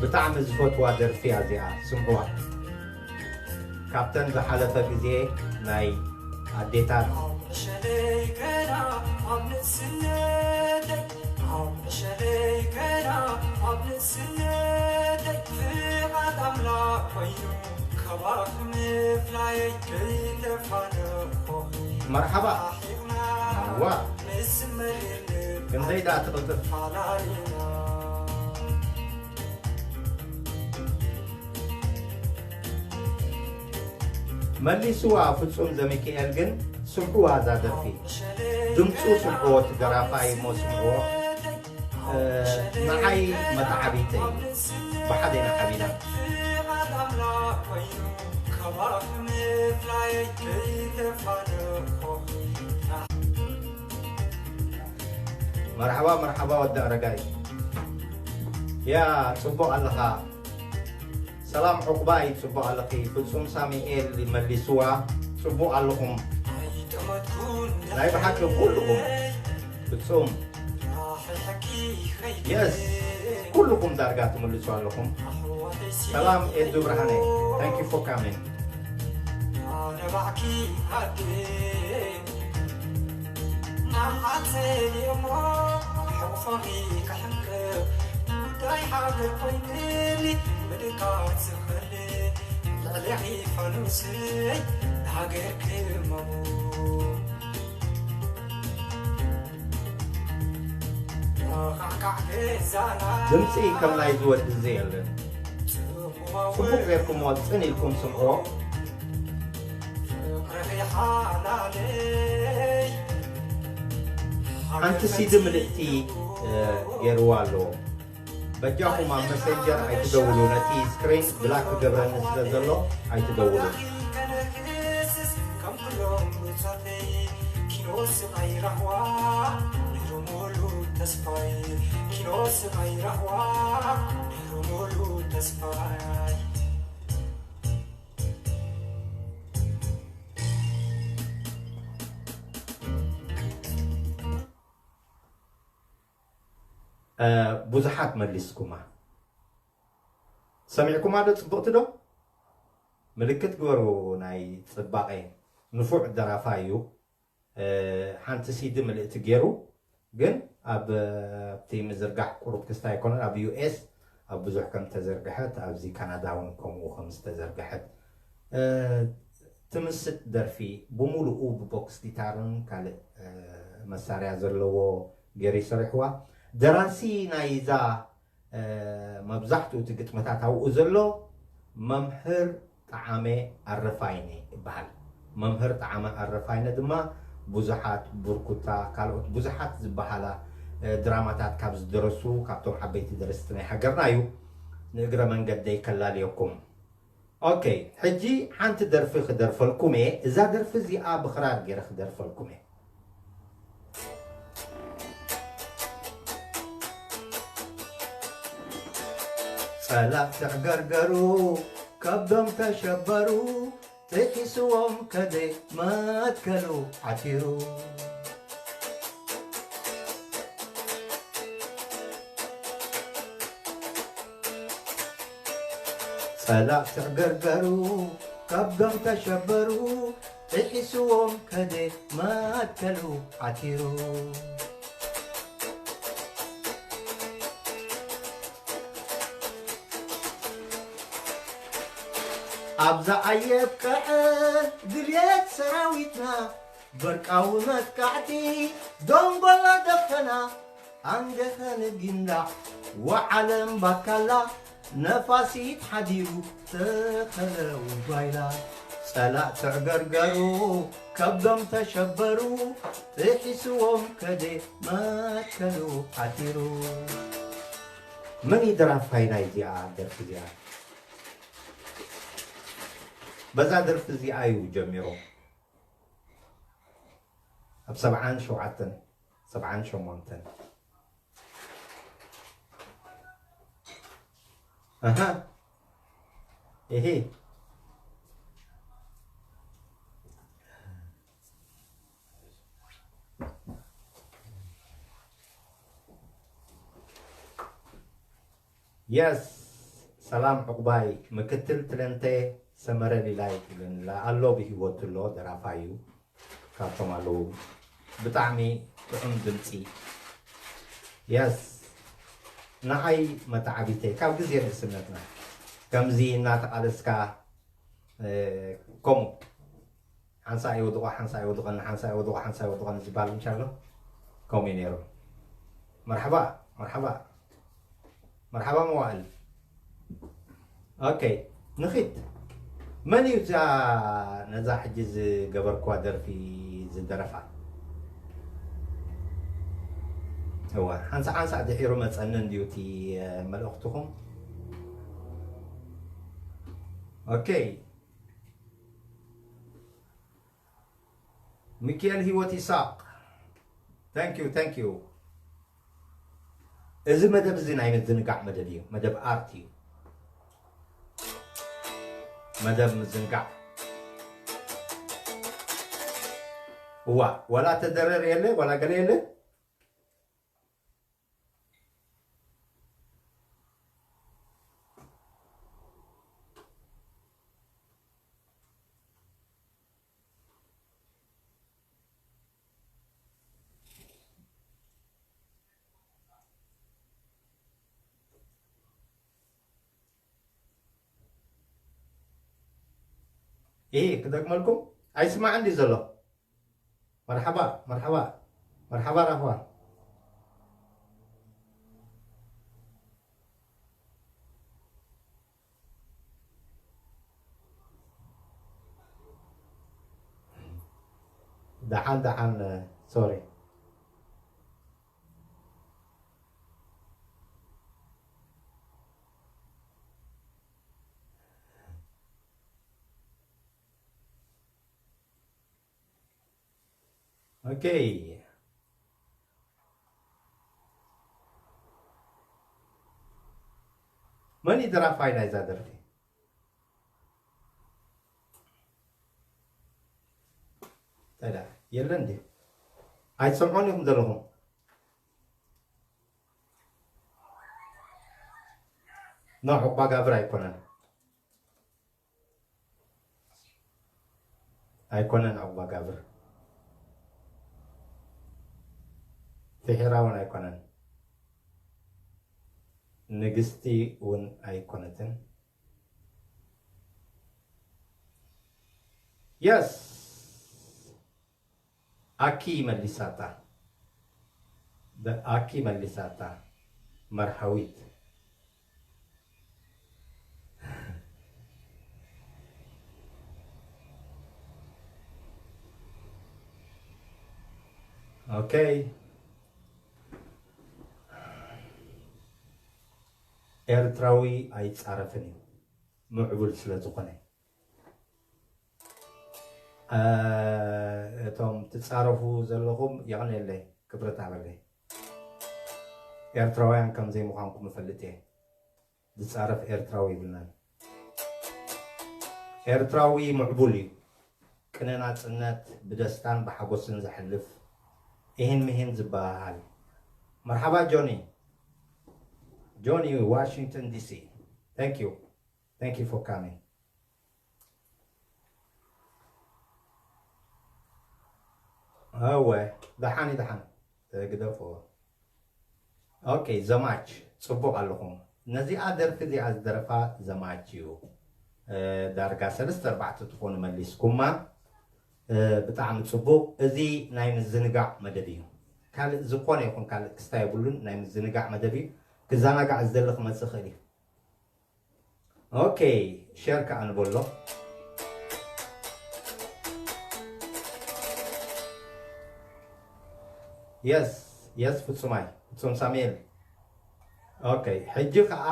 ብጣዕሚ ዝፈትዋ ደርፊ እያ እዚኣ፣ ስምዕዋ። ካብተን ዝሓለፈ ግዜ ናይ ኣዴታት። ዕሸለይ ገና ኣብ ንእስነተይ፣ ዕሸለይ ገና ኣብ ንእስነተይ፣ ፍቓድ ኣምላኽ ኮይኑ፣ ካባኺ ምፍላየይ ከይተፋነኹኺ። መርሓባ። ራሒቕና ዋ። ንዝመርየኒ ክንደይ ደኣ ትቕልጥፍ። ተፋላሊና። መሊስዋ ፍጹም ዘሚካኤል ግን ስምዕዋ እዛ ደርፊ። ድምጹ ስምዕዎ፣ እቲ ደራፋይ እሞ ስምዕዎ። እ፣ ንዓይ መተዓቢተይ ብሓደ ኢና ዓቢና። መርሓባ፣ መርሓባ ወዲ ኣረጋይ። ያ፣ ጽቡቕ ኣለኻ። ሰላም ዑቕባይ፣ ጽቡቕ ኣለኺ። ፍጹም ሳሚኤል መሊስዋ፣ ጽቡቕ ኣለኹም። ናይ ብሓቂ ኩልኹም። ፍጹም። የስ፣ ኩልኹም ዳርጋ ትምልሱ ኣለኹም። ሰላም ኤዱ ብርሃነ፣ thank you for coming። ንዓተይ እሞ ሕቑፎኺ ክሕንቅቕ፣ ጉዳይ ሃገር ኮይንኒ ምድቃስ ዝኽእል፣ ልዕሌኺ ፋኑስይ ንሃገር ክመሙ። ድምፂ ከም ናይዚ ወዲ እዚ የለን። ጽቡቕ ጌርኩሞ ጽን ኢልኩም ስምዕዎ። ፍቕርኺ ሓላለይ ሓንቲ ሲዲ ምልእቲ ገይርዋ ኣለዎ። በጃኹም ኣብ መሰንጀር ኣይትደውሉ፣ ነቲ ስክሪን ብላክ ክገብረኒ ስለ ዘሎ ኣይትደውሉ። ብዙሓት መሊስኩማ። ሰሚዕኩማ ዶ? ጽብቕቲ ዶ? ምልክት ግበሩ ናይ ጽባቐ። ንፉዕ ደራፋይ እዩ። ሓንቲ ሲዲ ምልእቲ ገይሩ፣ ግን ኣብ ኣብቲ ምዝርጋሕ ቁሩብ ክስታይ ኣይኮነን። ኣብ ዩ ኤስ ኣብ ብዙሕ ከም ዝተዘርግሐት፣ ኣብዚ ካናዳ እውን ከምኡ ከም ዝተዘርግሐት ትምስጥ ደርፊ፣ ብሙሉኡ ብቦክስ ጊታርን ካልእ መሳርያ ዘለዎ ገይሩ ይሰርሕዋ። ደራሲ ናይዛ መብዛሕትኡ እቲ ግጥምታት ኣብኡ ዘሎ መምህር ጠዓመ ኣረፋይነ ይበሃል። መምህር ጠዓመ ኣረፋይነ ድማ ብዙሓት፣ ብርኩታ፣ ካልኦት ብዙሓት ዝበሃላ ድራማታት ካብ ዝደረሱ፣ ካብቶም ዓበይቲ ደረስቲ ናይ ሃገርና እዩ። ንእግረ መንገደይ ከላልየኩም። ኦኬ፣ ሕጂ ሓንቲ ደርፊ ክደርፈልኩም እየ። እዛ ደርፊ እዚኣ ብኽራር ገይረ ክደርፈልኩም እየ። ጸላእ ተዕገርገሩ፣ ከብዶም ተሸበሩ፣ ጥሒስዎም ከደ መትከሉ ዓቲሩ። ጸላእ ተዕገርገሩ፣ ከብዶም ተሸበሩ፣ ጥሒስዎም ከደ መትከሉ ዓቲሩ። ኣብዛ ኣየብቅዐ ድልየት ሰራዊትና፣ በርቃዊ መጥቃዕቲ ደንጎላ ደፈና፣ ኣንገኸ ንጊንዳዕ ወዓለም ባካላ፣ ነፋሲት ሓዲሩ ተኸለ ውጓይላ። ጸላእ ተዕገርገሩ፣ ከብዶም ተሸበሩ፣ ጥሒስዎም ከደ መትከሉ ዓቲሩ። መን እዩ ደራፋይ ናይዚኣ ደርፊ እዚኣ? በዛ ደርፊ እዚኣ እዩ ጀሚሩ። ኣብ ሰብዓን ሸውዓተን፣ ሰብዓን ሸሞንተን። ኣሃ። እሂ። የስ፣ ሰላም ዕቑባይ፣ ምክትል ትለንተ ሰመረ ሊላይ ይብለኒ ኣሎ፣ ብህይወቱ ኣሎ፣ ደራፋይ እዩ። ካብቶም ኣለዉ። ብጣዕሚ ጥዑም ድምፂ። የስ፣ ንዓይ መተዓቢተይ ካብ ግዜ ንእስነትና ከምዚ እናተቓለስካ፣ እ፣ ከምኡ ሓንሳእ ይወድቖ፣ ሓንሳእ ይወድቐኒ፣ ሓንሳእ ይወድቖ፣ ሓንሳእ ይወድቐኒ ዝበሃል ምሽ ኣሎ። ከምኡ እዩ ነይሩ። መርሓባ፣ መርሓባ፣ መርሓባ መዋእል። ኦኬ፣ ንኺድ። መን እዩ እዛ፣ ነዛ ሕጂ ዝገበርክዋ ደርፊ ዝደረፋ? እዋ፣ ሓንሳእ ሓንሳእ ድሒሩ መጸኒ እንድዩ እቲ፣ እ፣ መልእኽትኹም። ኦኬ። ሚኪኤል ህይወት ይስሐቅ፣ thank you፣ thank you። እዚ መደብ እዚ ናይ ምዝንጋዕ መደብ እዩ፣ መደብ ኣርት እዩ፣ መደብ ምዝንጋዕ። እዋ፣ ዋላ ተደረር የለ፣ ዋላ ገለ የለ። ይሄ ክደግመልኩም ኣይስማዕን ድዩ ዘሎ? መርሓባ፣ መርሓባ፣ መርሓባ ራህዋ። ደሓን፣ ደሓን፣ ሶሪ። ኦኬ። መን እዩ ደራፋይ ናይዛ ደርፊ? እንታይ ደኣ? የለን ድዩ? ኣይትሰምዑን ኢኹም ዘለኹም? ኖ፣ ዑቕባጋብር ኣይኮነን። ኣይኮነን ዑቕባጋብር። ፍሒራ እውን ኣይኮነን። ንግስቲ እውን ኣይኮነትን። የስ፣ ኣኪ መሊሳታ። ኣኪ መሊሳታ። መርሃዊት። ኦኬ። ኤርትራዊ ኣይጻረፍን እዩ፣ ምዕቡል ስለ ዝኾነ። እ፣ እቶም ትጻረፉ ዘለኹም የቐንየለይ፣ ክብረት ሃበለይ። ኤርትራውያን ከም ዘይምዃንኩም እፈልጥ እየ። ዝጻረፍ ኤርትራዊ የብልናን። ኤርትራዊ ምዕቡል እዩ። ቅነ ናጽነት ብደስታን ብሓጎስን ዘሕልፍ፣ እሂን ምሂን ዝበሃሃል። መርሓባ ጆኒ። ጆኒ፣ ዋሽንግተን ዲሲ። Thank you. Thank you for coming. እወ፣ ደሓን እዩ፣ ደሓን። ግደፎ። ኦኬ፣ ዘማች፣ ጽቡቕ ኣለኹም። ነዚኣ ደርፊ እዚኣ ዝደረፋ ዘማች እዩ። እ፣ ዳርጋ ሰለስተ ኣርባዕተ ትኾኑ መሊስኩማ። እ፣ ብጣዕሚ ጽቡቕ። እዚ ናይ ምዝንጋዕ መደብ እዩ። ካልእ ዝኾነ ይኹን ካልእ ክስታይ የብሉን፣ ናይ ምዝንጋዕ መደብ እዩ። ክዘናጋዕ ዝደሊ ክመጽእ ይኽእል እዩ። ኦኬ፣ ሸር ከኣ ንበሎ። የስ፣ የስ፣ ፍጹማይ፣ ፍጹም ሳሙኤል። ኦኬ፣ ሕጂ ከኣ፣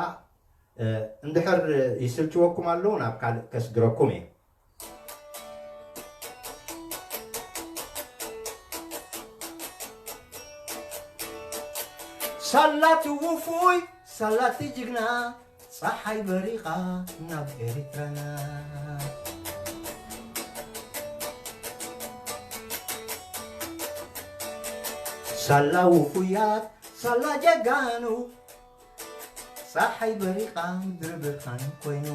እ፣ እንድሕር ይስልችወኩም ኣለዉ፣ ናብ ካልእ ከስግረኩም እየ። ሳላ እቲ ውፉይ፣ ሳላ እቲ ጅግና፣ ጸሓይ በሪቓ ናብ ኤሪትራና። ሳላ ውፉያት፣ ሳላ ጀጋኑ፣ ጸሓይ በሪቓ ምድሪ ብርሃን ኮይኑ።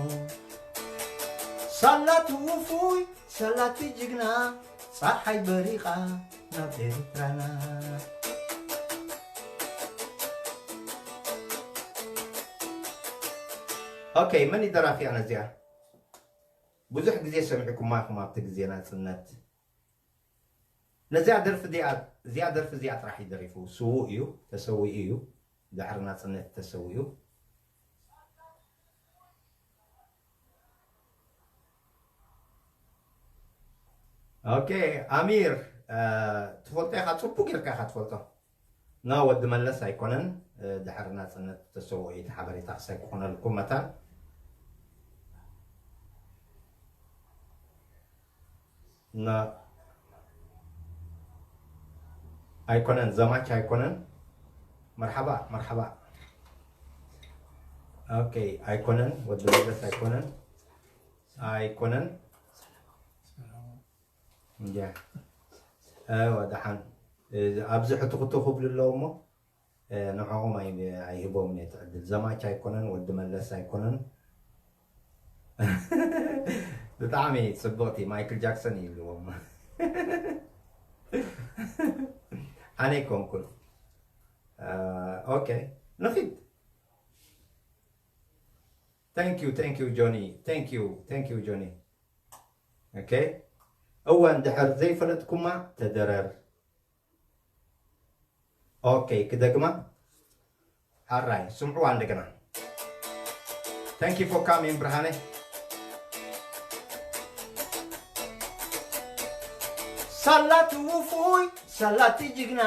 ሳላ እቲ ውፉይ፣ ሳላ እቲ ጅግና፣ ጸሓይ በሪቓ ናብ ኤሪትራና። ኦኬ፣ መን እዩ ደራፊያ ነዚኣ? ብዙሕ ግዜ ሰሚዕኩማ ኢኹም ኣብቲ ግዜ ናጽነት። ነዚኣ ደርፊ እዚኣ፣ እዚኣ ደርፊ እዚኣ ጥራሕ እዩ ደሪፉ። ስዉእ እዩ፣ ተሰዊኡ እዩ። ድሕሪ ናጽነት ተሰዊኡ። ኦኬ፣ ኣሚር፣ እ፣ ትፈልጦ ኢኻ፣ ጽቡቕ ጌርካ ኢኻ ትፈልጦ። ና ወዲ መለስ ኣይኮነን፣ እ፣ ድሕሪ ናጽነት ተሰውኦ እዩ፣ እቲ ሓበሬታ ክሳይ ክኾነልኩም መታን። ና ኣይኮነን፣ ዘማች ኣይኮነን። መርሓባ፣ መርሓባ። ኦኬ፣ ኣይኮነን፣ ወዲ መለስ ኣይኮነን። ኣይኮነን። እንጃ። እወ፣ ደሓን። እ፣ ኣብዚ ሕትኹቱ ክብሉ ኣለዉ እሞ፣ እ፣ ንዕኦም ኣይ-፣ ኣይህቦምን እየ እቲ ዕድል። ዘማች ኣይኮነን፣ ወዲ መለስ ኣይኮነን። ብጣዕሚ ጽብቕቲ ማይክል ጃክሰን እዩ ይብልዎም። ኣነ ኣይኮንኩን። እ፣ ኦኬ፣ ንኺድ። Thank you, thank you, ጆኒ። Thank you, thank you, ጆኒ። ኦኬ። እወ፣ እንድሕር ዘይፈለጥኩማ ተደረር። ኦኬ፣ ክደግማ። ሓራይ፣ ስምዕዋ እንደገና። Thank you for coming፣ ብርሃነ። ሳላ እቲ ውፉይ፣ ሳላ እቲ ጅግና፣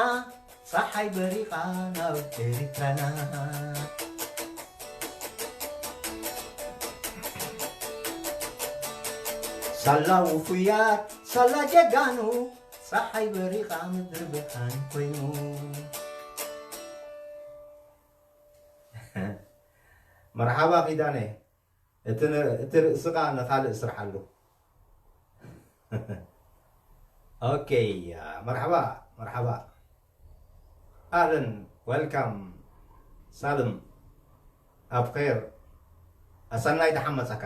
ጸሓይ በሪቓ ናብ ኤሪትራና። ሳላ ውፉያት፣ ሳላ ጀጋኑ፣ ጸሓይ በሪቓ ምድሪ ብርሃን ኮይኑ። መርሓባ ኪዳነ። እቲ ን-፣ እቲ ርእስኻ ንኻልእ ስርሓሉ። ኦኬ፣ መርሓባ፣ መርሓባ። ኣህለን፣ ወልካም። ሳልም፣ ኣብ ኸይር፣ ኣሰናይ ደሓን መጻካ።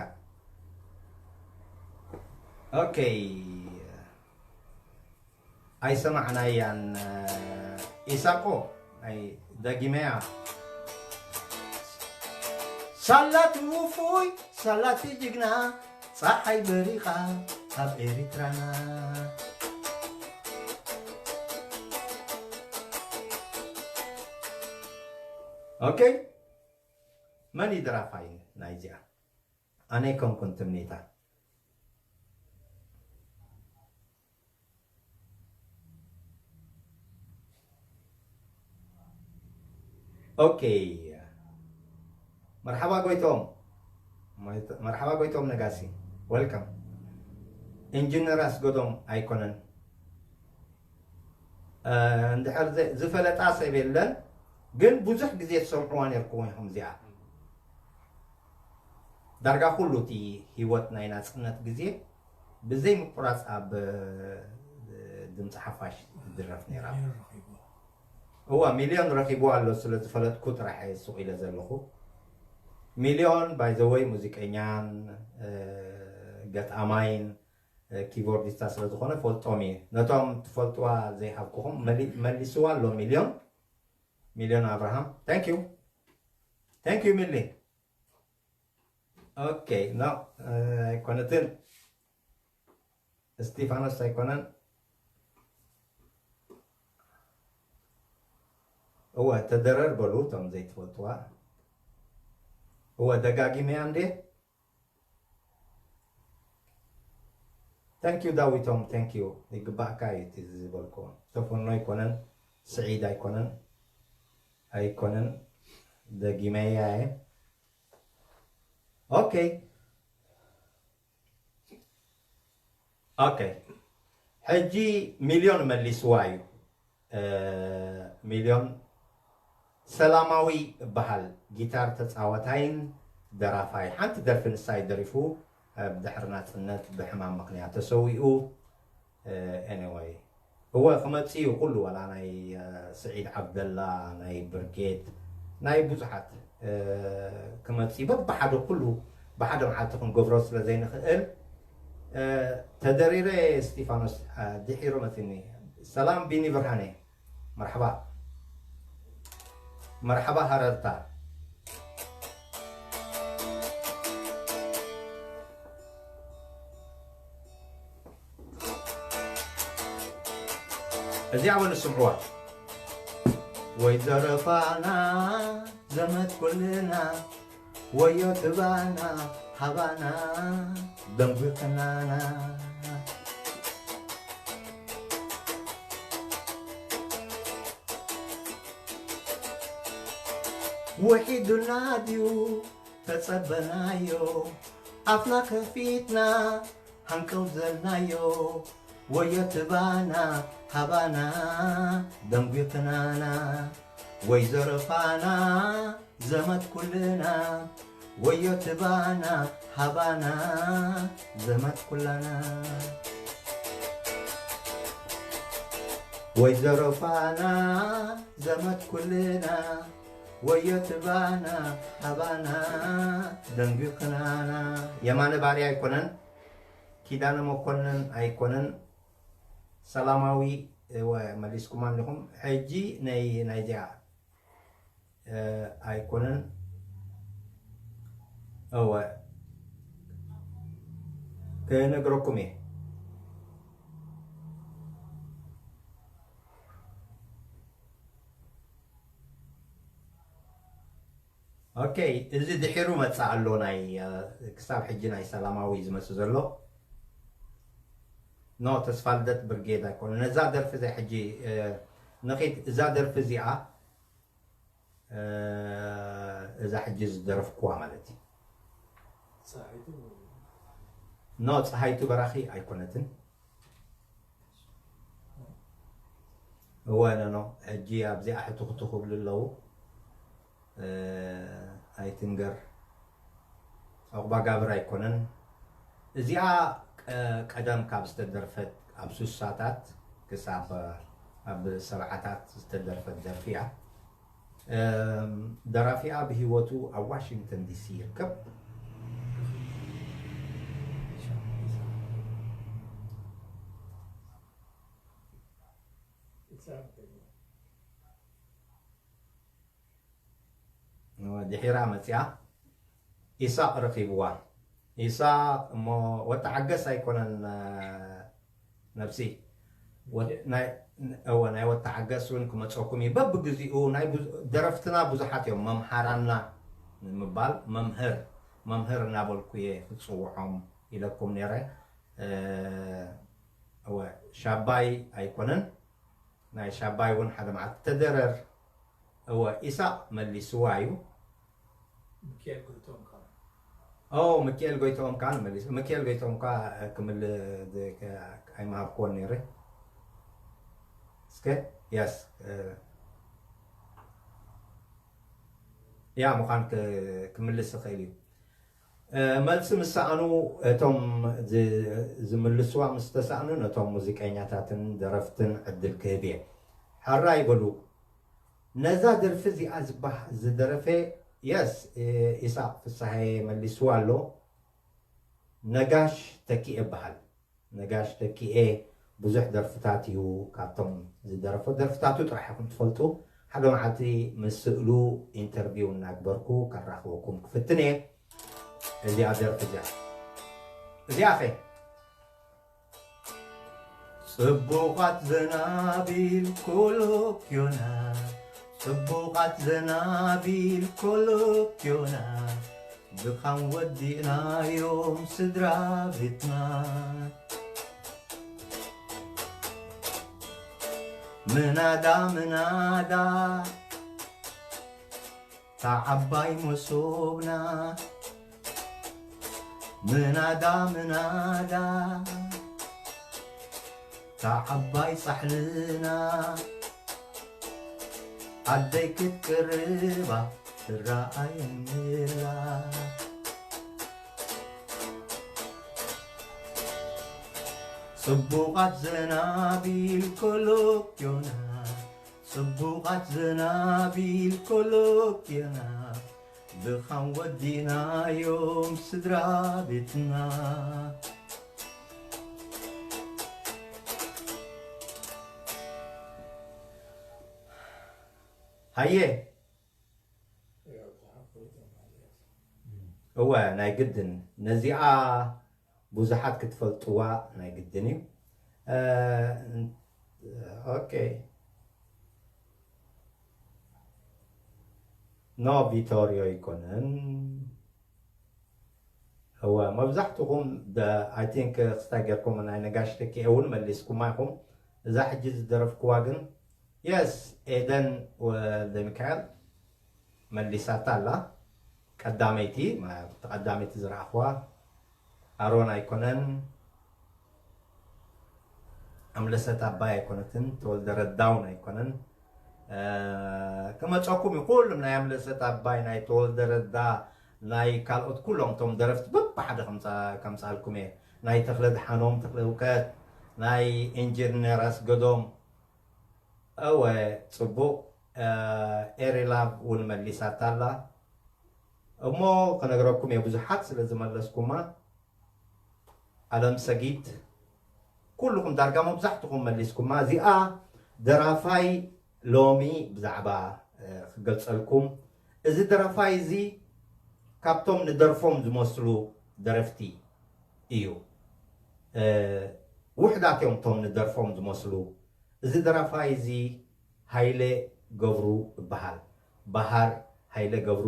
ኦኬ፣ ኣይሰማዕናያን። ኢሳቆ፣ ኣይ፣ ደጊመያ። ሳላቲ ውፉይ፣ ሳላቲ ጅግና፣ ጸሓይ በሪቓ ኣብ ኤሪትራና። ኦኬ፣ መን እዩ ደራፋይ ናይዚኣ? ኣነ ኣይኮንኩን ትምኒታ። ኦኬ። መርሓባ ጎይቶም። መርሓባ ጎይቶም ነጋሲ። ወልካም። ኢንጂነር ኣስገዶም ኣይኮነን። እ፣ እንድሕር ዘ-፣ ዝፈለጣ ሰብ የለን፣ ግን ብዙሕ ግዜ ትሰምዕዋ ነርኩም ኢኹም እዚኣ። ዳርጋ ኩሉ እቲ ህይወት ናይ ናጽነት ግዜ ብዘይ ምቁራጽ ኣብ፣ እ፣ ድምጺ ሓፋሽ ትድረፍ ነይራ። ሚልዮን ረኺቡ። እዋ፣ ሚልዮን ረኺቡ ኣሎ፣ ስለ ዝፈለጥኩ ጥራሕ እየ ስቕ ኢለ ዘለኹ። ሚልዮን፣ by the way፣ ሙዚቀኛን፣ እ፣ ገጣማይን፣ እ፣ ኪቦርዲስታ ስለ ዝኾነ ፈልጦም እየ። ነቶም ትፈልጥዋ ዘይሃብኩኹም መሊ-፣ መሊስዋ ኣሎ ሚልዮን። ሚልዮን ኣብርሃም። Thank you። Thank you ሚሊ። ኦኬ፣ ኖ፣ እ፣ ኣይኮነትን። እስቲፋኖስ ኣይኮነን። እወ፣ ተደረር በሉ እቶም ዘይትፈልጥዋ። እወ፣ ደጋጊመያ እንዴ? Thank you ዳዊቶም፣ thank you። ይግባእካ እዩ እቲ ዝበልኩ። ተፈኖ ኣይኮነን፣ ስዒድ ኣይኮነን፣ ኣይኮነን። ደጊመያ እየ። ኦኬ። ኦኬ። ሕጂ ሚልዮን መሊስዋ እዩ። እ፣ ሚልዮን ሰላማዊ እበሃል፣ ጊታር ተጻዋታይን ደራፋይ። ሓንቲ ደርፊ ንሳ እዩ ደሪፉ፣ እ፣ ብድሕሪ ናጽነት ብሕማም ምኽንያት ተሰዊኡ። እ፣ ኤኒወይ፣ እወ፣ ክመጽእ እዩ ኩሉ፣ ዋላ ናይ፣ እ፣ ስዒድ ዓብደላ፣ ናይ ብርጌድ፣ ናይ ብዙሓት፣ እ፣ ክመጽእ እዩ። በብሓደ ኩሉ ብሓደ መዓልቲ ክንገብሮ ስለ ዘይንኽእል፣ እ፣ ተደሪረ እስጢፋኖስ፣ እ፣ ድሒሩ መጺኒ። ሰላም ቢኒ ብርሃነ፣ መርሓባ። መርሓባ ሃረርታ። እዚኣ በሉ ስምዕዋ። ወይዘሮ ፋና ዘመድ ኩልና፣ ወዮ ትባና ሃባና ደንጉ ክናና። ውሒዱና ድዩ ተጸበናዮ፣ ኣፍና ከፊትና ሃንቀው ዘልናዮ። ወዮ ትባና ሃባና ደንጉ ክናና፣ ወይዘሮ ፋና ዘመድ ኩልና። ወዮ ትባና ሃባና ዘመድ ኩላና። ወይዘሮ ፋና ዘመድ ኩልና፣ ወዮ ትባና ሃባና ደንጉ ክናና። የማነ ባርያ ኣይኮነን፣ ኪዳነ መኮንን ኣይኮነን፣ ሰላማዊ፣ እወ፣ መሊስኩማ ኣለኹም። ሕጂ ናይ፣ ናይዚኣ፣ እ፣ ኣይኮነን። እወ፣ ክነግረኩም እየ። ኦኬ፣ እዚ ድሒሩ መጽእ ኣሎ፣ ናይ፣ እ፣ ክሳብ ሕጂ ናይ ሰላማዊ ዝመጽእ ዘሎ። ኖ፣ ተስፋ ልደት ብርጌድ ኣይኮነ። ነዛ ደርፊ እዚኣ ሕጂ፣ እ፣ ንኺድ፣ እዛ ደርፊ እዚኣ፣ እ፣ እዛ ሕጂ ዝደረፍኩዋ ማለት እዩ። ጸሃይቱ። ኖ፣ ጸሃይቱ በራኺ ኣይኮነትን። እወ ኖኖ፣ ሕጂ ኣብዚኣ ሕትኹቱ ክብሉ ኣለዉ። እ፣ ኣይትንገር፣ ዑቕባ ጋብር ኣይኮነን። እዚኣ ቀ-፣ ቀደም ካብ ዝተደርፈት፣ ኣብ ሱሳታት ክሳብ ኣብ ሰብዓታት ዝተደርፈት ደርፊ እያ። እም፣ ደራፊኣ ብህይወቱ ኣብ ዋሽንግተን ዲሲ ይርከብ። ድሒራ መጽያ ኢሳቕ ረኺብዋ። ኢሳቕ እሞ ወተዓገስ ኣይኮነን፣ እ፣ ነብሲ። ወ-፣ ናይ፣ እወ፣ ናይ ወተዓገስ እውን ክመጸኩም እዩ። በብግዚኡ ናይ ብዙ-፣ ደረፍትና ብዙሓት እዮም። መምሃራና ንምባል መምህር፣ መምህር እናበልኩ እየ ክጽውዖም ኢለኩም ነይረ። እ፣ እወ፣ ሻባይ ኣይኮነን። ናይ ሻባይ እውን ሓደ መዓልቲ ተደረር። እወ፣ ኢሳቕ መሊስዋ እዩ። ሚካኤል ጎይትኦም ከኣ። ኦ፣ ሚካኤል ጎይትኦም ከኣ መሊስ-፣ ሚካኤል ጎይትኦም ከኣ ክምል-፣ ድ-፣ ከ-፣ ኣይምሃብክዎን ነይረ። እስከ፣ የስ፣ እ፣ ያ ምዃን ክ-፣ ክምልስ ይኽእል እዩ። እ፣ መልሲ ምስ ሰኣኑ፣ እቶም ዝ-፣ ዝምልስዋ ምስ ተሳእኑ፣ ነቶም ሙዚቀኛታትን ደረፍትን ዕድል ክህብ እየ። ሕራይ በሉ። ነዛ ደርፊ እዚኣ ዝበህ-፣ ዝደረፈ፣ የስ፣ እ፣ ኢሳቕ ፍስሃየ መሊስዋ ኣሎ። ነጋሽ ተኪኤ ይበሃል። ነጋሽ ተኪኤ ብዙሕ ደርፍታት እዩ፣ ካብቶም ዝደረፎ ደርፍታቱ ጥራሕ ኢኹም ትፈልጡ። ሓደ መዓልቲ ምስ ስእሉ ኢንተርቪው እናግበርኩ ከራኽበኩም ክፍትን እየ። እዚኣ ደርፊ እዚኣ፣ እዚኣ ኸ? ጽቡቓት ዘናቢል ኮሎክዮና፣ ጽቡቓት ዘናቢል ኮሎክዮና፣ ብኻን ወዲእናዮም ስድራ ቤትና። ምናዳ ምናዳ፣ እታ ዓባይ መሶብና፣ ምናዳ ምናዳ፣ እታ ዓባይ ጻሕልና፣ ኣደይ ክትቅርባ ትረኣየንላ። ጽቡቓት ዘናቢል ኮሎክዮና፣ ጽቡቓት ዘናቢል ኮሎክዮና፣ ብኻን ወዲእናዮም ስድራ ቤትና። ሃየ። እወ፣ ናይ ግድን ነዚኣ ብዙሓት ክትፈልጥዋ ናይ ግድን እዩ። እ፣ ኦኬ። ኖ፣ ቪቶሪዮ ኣይኮነን። እወ፣ መብዛሕትኹም ደ-፣ I think፣ ክስታይ ጌርኩም ናይ ነጋሽ ተኪኤ እውን መሊስኩማ ኢኹም። እዛ ሕጂ ዝደረፍኩዋ ግን፣ የስ፣ ኤደን ወልደ ሚካኤል መሊሳታ ኣላ። ቀዳመይቲ፣ ማ-፣ እቲ ቀዳመይቲ ዝረኣኽዋ ኣሮን ኣይኮነን፣ ኣምለሰት ኣባይ ኣይኮነትን፣ ተወልደ ረዳውን ኣይኮነን። እ፣ ክመጸኩም እዩ። ኩሉም ናይ ኣምለሰት ኣባይ፣ ናይ ተወልደ ረዳ፣ ናይ ካልኦት ኩሎም እቶም ደረፍቲ በብሓደ ከምጻ-፣ ከምጻልኩም እየ። ናይ ተኽለ ድሓኖም፣ ተኽለ እውቀት፣ ናይ ኢንጂነር ኣስገዶም። እወ፣ ጽቡቕ። እ፣ ኤሪ ላቭ እውን መሊሳታ ኣላ። እሞ ክነግረኩም እየ፣ ብዙሓት ስለ ዝመለስኩማ። ኣለም ሰጊድ፣ ኩልኹም ዳርጋ መብዛሕትኹም መሊስኩማ። እዚኣ ደራፋይ ሎሚ ብዛዕባ፣ እ፣ ክገልጸልኩም፣ እዚ ደራፋይ እዚ ካብቶም ንደርፎም ዝመስሉ ደረፍቲ እዩ። እ፣ ውሑዳት እዮም እቶም ንደርፎም ዝመስሉ። እዚ ደራፋይ እዚ ሃይለ ገብሩ ይበሃል። በሃር ሃይለ ገብሩ፣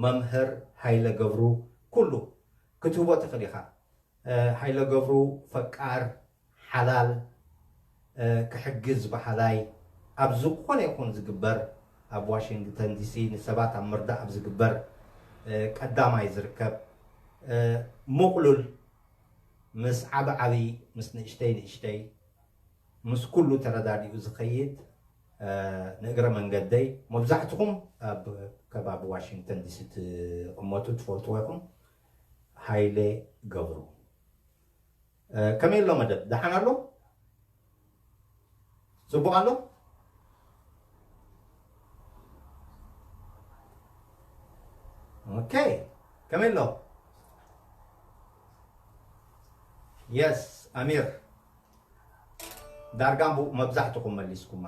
መምህር ሃይለ ገብሩ፣ ኩሉ ክትህቦ ትኽእል ኢኻ። እ፣ ሃይለ ገብሩ ፈቃር፣ ሓላል፣ እ፣ ክሕግዝ በሃላይ፣ ኣብ ዝኾነ ይኹን ዝግበር፣ ኣብ ዋሽንግተን ዲሲ ንሰባት ኣብ ምርዳእ ኣብ ዝግበር፣ እ፣ ቀዳማይ ዝርከብ፣ እ፣ ምቕሉል፣ ምስ ዓቢ ዓቢ፣ ምስ ንእሽተይ ንእሽተይ፣ ምስ ኩሉ ተረዳዲኡ ዝኸይድ፣ እ፣ ንእግረ መንገደይ መብዛሕትኹም ኣብ ከባቢ ዋሽንግተን ዲሲ ትቕመጡ ትፈልጥዎ ኢኹም። ሃይለ ገብሩ። እ፣ ከመይ ኣሎ መደብ? ደሓን ኣሎ? ጽቡቕ ኣሎ? ኦኬ። ከመይ ኣሎ? የስ፣ ኣሚር። ዳርጋ ቡ-፣ መብዛሕትኹም መሊስኩማ።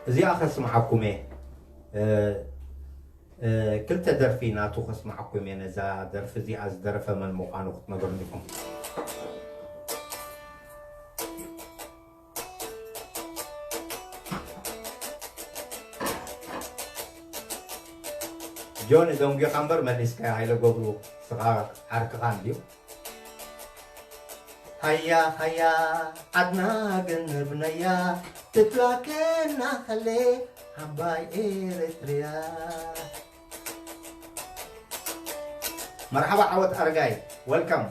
እዚኣ ከስምዓኩም እየ። እ፣ እ፣ ክልተ ደርፊ ናቱ ከስምዓኩም እየ። ነዛ ደርፊ እዚኣ ዝደረፈ መን ምዃኑ ክትነግሩኒ ኢኹም። ጆን፣ ደንጒኻ እምበር መሊስካዮ፣ ሃይለ ገብሩ፣ ስኻ ዓርክኻ እንድዩ። ሃያ ሃያ ዓድና ገንብናያ፣ ትፍላከና ሃለ ዓባይ ኤረትርያ። መርሓባ ዓወት ኣረጋይ፣ ወልካም።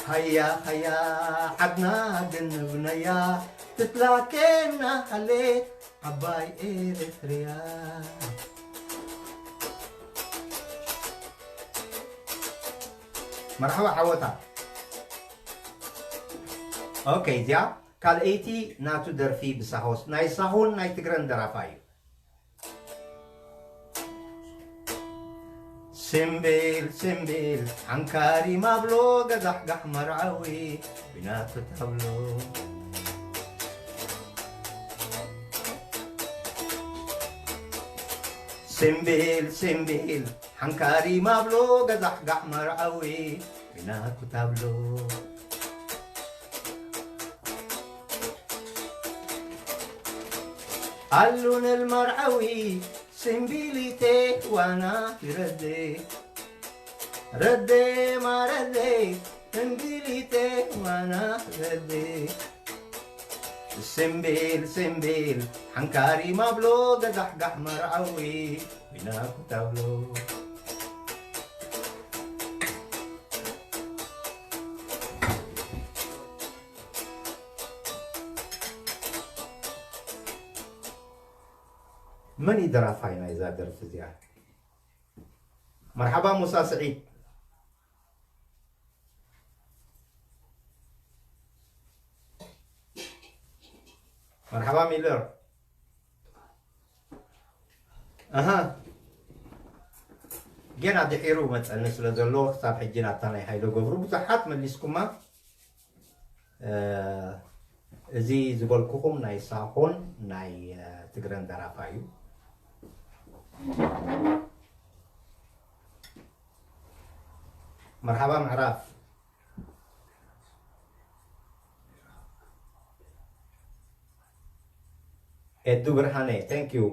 ሃያ ሃያ ዓድና ገንብናያ፣ ትፍላከና ሃለ ዓባይ ኤረትርያ። መርሓባ ዓወታ። ኦኬ፣ እዚኣ ካልኣይቲ ናቱ ደርፊ ብሳሆስ፣ ናይ ሳሆን ናይ ትግረን ደራፋይ እዩ። ሲምቢል ሲምቢል ሓንካሪ ማብሎ ገዛሕጋሕ መርዓዊ ቢናቱ ታብሎ። ሲምቢል ሲምቢል ሓንካሪ ማብሎ ገዛሕጋሕ መርዓዊ ቢናቱ ታብሎ። ኣሉነል መርዓዊ ሲምቢሊቴ ዋና ይረዴ ረዴ ማረዴ እምቢሊቴ ዋና ረዴ። ሲምቢል ሲምቢል ሓንካሪ ማብሎ ገዛሕጋሕ መርዓዊ ዊና ኩታብሎ። መን እዩ ደራፋይ ናይዛ ደርፊ እዚኣ? መርሓባ ሙሳ ስዒድ። መርሓባ ሚለር። ኣሃ። ጌና ድሒሩ መጸኒ ስለ ዘሎ ክሳብ ሕጂ ናታ ናይ ሃይለ ገብሩ ብዙሓት መሊስኩማ። እ፣ እዚ ዝበልኩኹም ናይ ሳሆን ናይ፣ እ፣ ትግረን ደራፋይ እዩ። መርሓባ ምዕራፍ። ኤዱ ብርሃነ፣ thank you።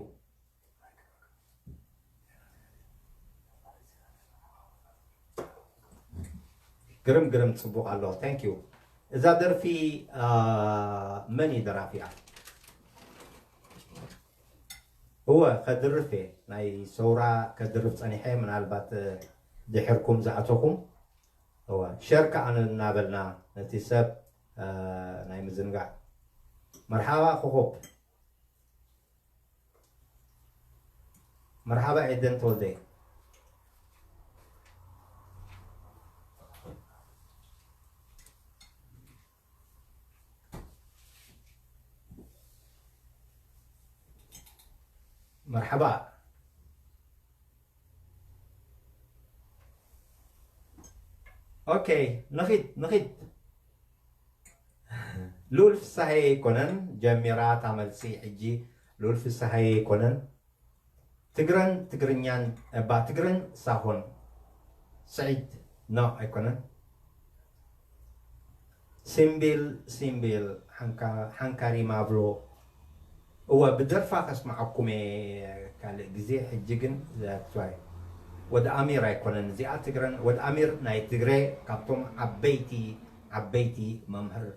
ግርም፣ ግርም፣ ጽቡቕ ኣሎ። Thank you። እዛ ደርፊ፣ አ፣ መን እዩ ደራፊኣ? እወ፣ ከድርፍ እየ። ናይ ሰውራ ከድርፍ ጸኒሐ፣ ምናልባት፣ እ፣ ድሕርኩም ዝኣተኹም። እወ፣ ሸር ከኣ እናበልና ነቲ ሰብ፣ እ፣ ናይ ምዝንጋዕ። መርሓባ ኮኾብ። መርሓባ ኤደን ተወልደ። መርሓባ። ኦኬ፣ ንኺድ፣ ንኺድ። ልኡል ፍሳሃየ ኣይኮነን ጀሚራ እታ መልሲ። ሕጂ ልኡል ፍሳሃየ ኣይኮነን። ትግረን ትግርኛን፣ እባ ትግረን ሳሆን። ስዒድ፣ ኖ፣ ኣይኮነን። ሲምቢል፣ ሲምቢል፣ ሓንካ-፣ ሓንካሪ ማብሎ። እወ፣ ብደርፋ ከስምዓኩም እየ ካልእ ግዜ፣ ሕጂ ግን ዘትዋይ። ወዲ ኣሚር ኣይኮነን እዚኣ ትግረን፣ ወዲ ኣሚር ናይ ትግረ ካብቶም ዓበይቲ ዓበይቲ መምህር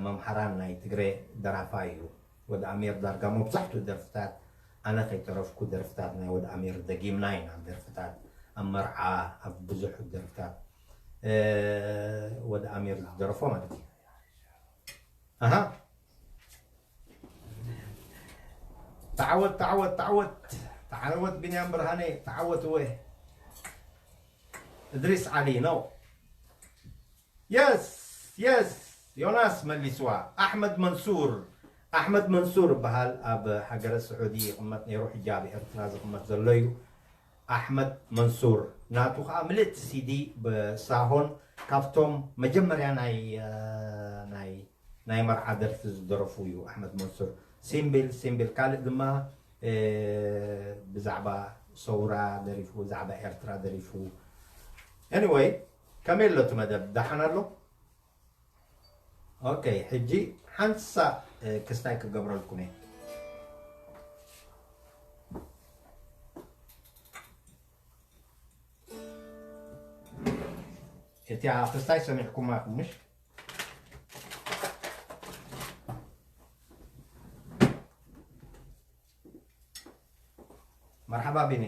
መምሃራን ናይ ትግረ ደራፋይ እዩ። ወዲ ኣሚር ዳርጋ መብዛሕትኡ ደርፍታት ኣነ ከይተረፍኩ ደርፍታት ናይ ወዲ ኣሚር ደጊምና ኢና። ደርፍታት ኣብ መርዓ ኣብ ብዙሕ ደርፍታት ወዲ ኣሚር ዝደረፎ ማለት እዩ። ኣሃ። ተዓወት ተዓወት ተዓወት ተዓወት ቢንያም ብርሃነ ተዓወት እወ እድሪስ ዓሊ ነው። የስ የስ ዮናስ መሊስዋ። ኣሕመድ መንሱር ኣሕመድ መንሱር ይበሃል። ኣብ ሃገረ ስዑዲ ይቕመጥ ነይሩ፣ ሕጂ ኣብ ኤርትራ ዝቕመጥ ዘሎ እዩ። ኣሕመድ መንሱር ናቱ ከዓ ምልእቲ ሲዲ ብሳሆን ካብቶም መጀመርያ ናይ ናይ ናይ መርዓ ደርፊ ዝደረፉ እዩ ኣሕመድ መንሱር። ሲምቢል ሲምቢል ካልእ ድማ ብዛዕባ ሰውራ ደሪፉ፣ ብዛዕባ ኤርትራ ደሪፉ። Anyway፣ ከመይ ኣሎ እቲ መደብ? ደሓን ኣሎ? ኦኬ፣ ሕጂ ሓንሳ ክስታይ ክገብረልኩም እየ። እቲኣ ክስታይ ሰሚዕኩማ ኢኹም ምሽ? መርሓባ ቢኒ።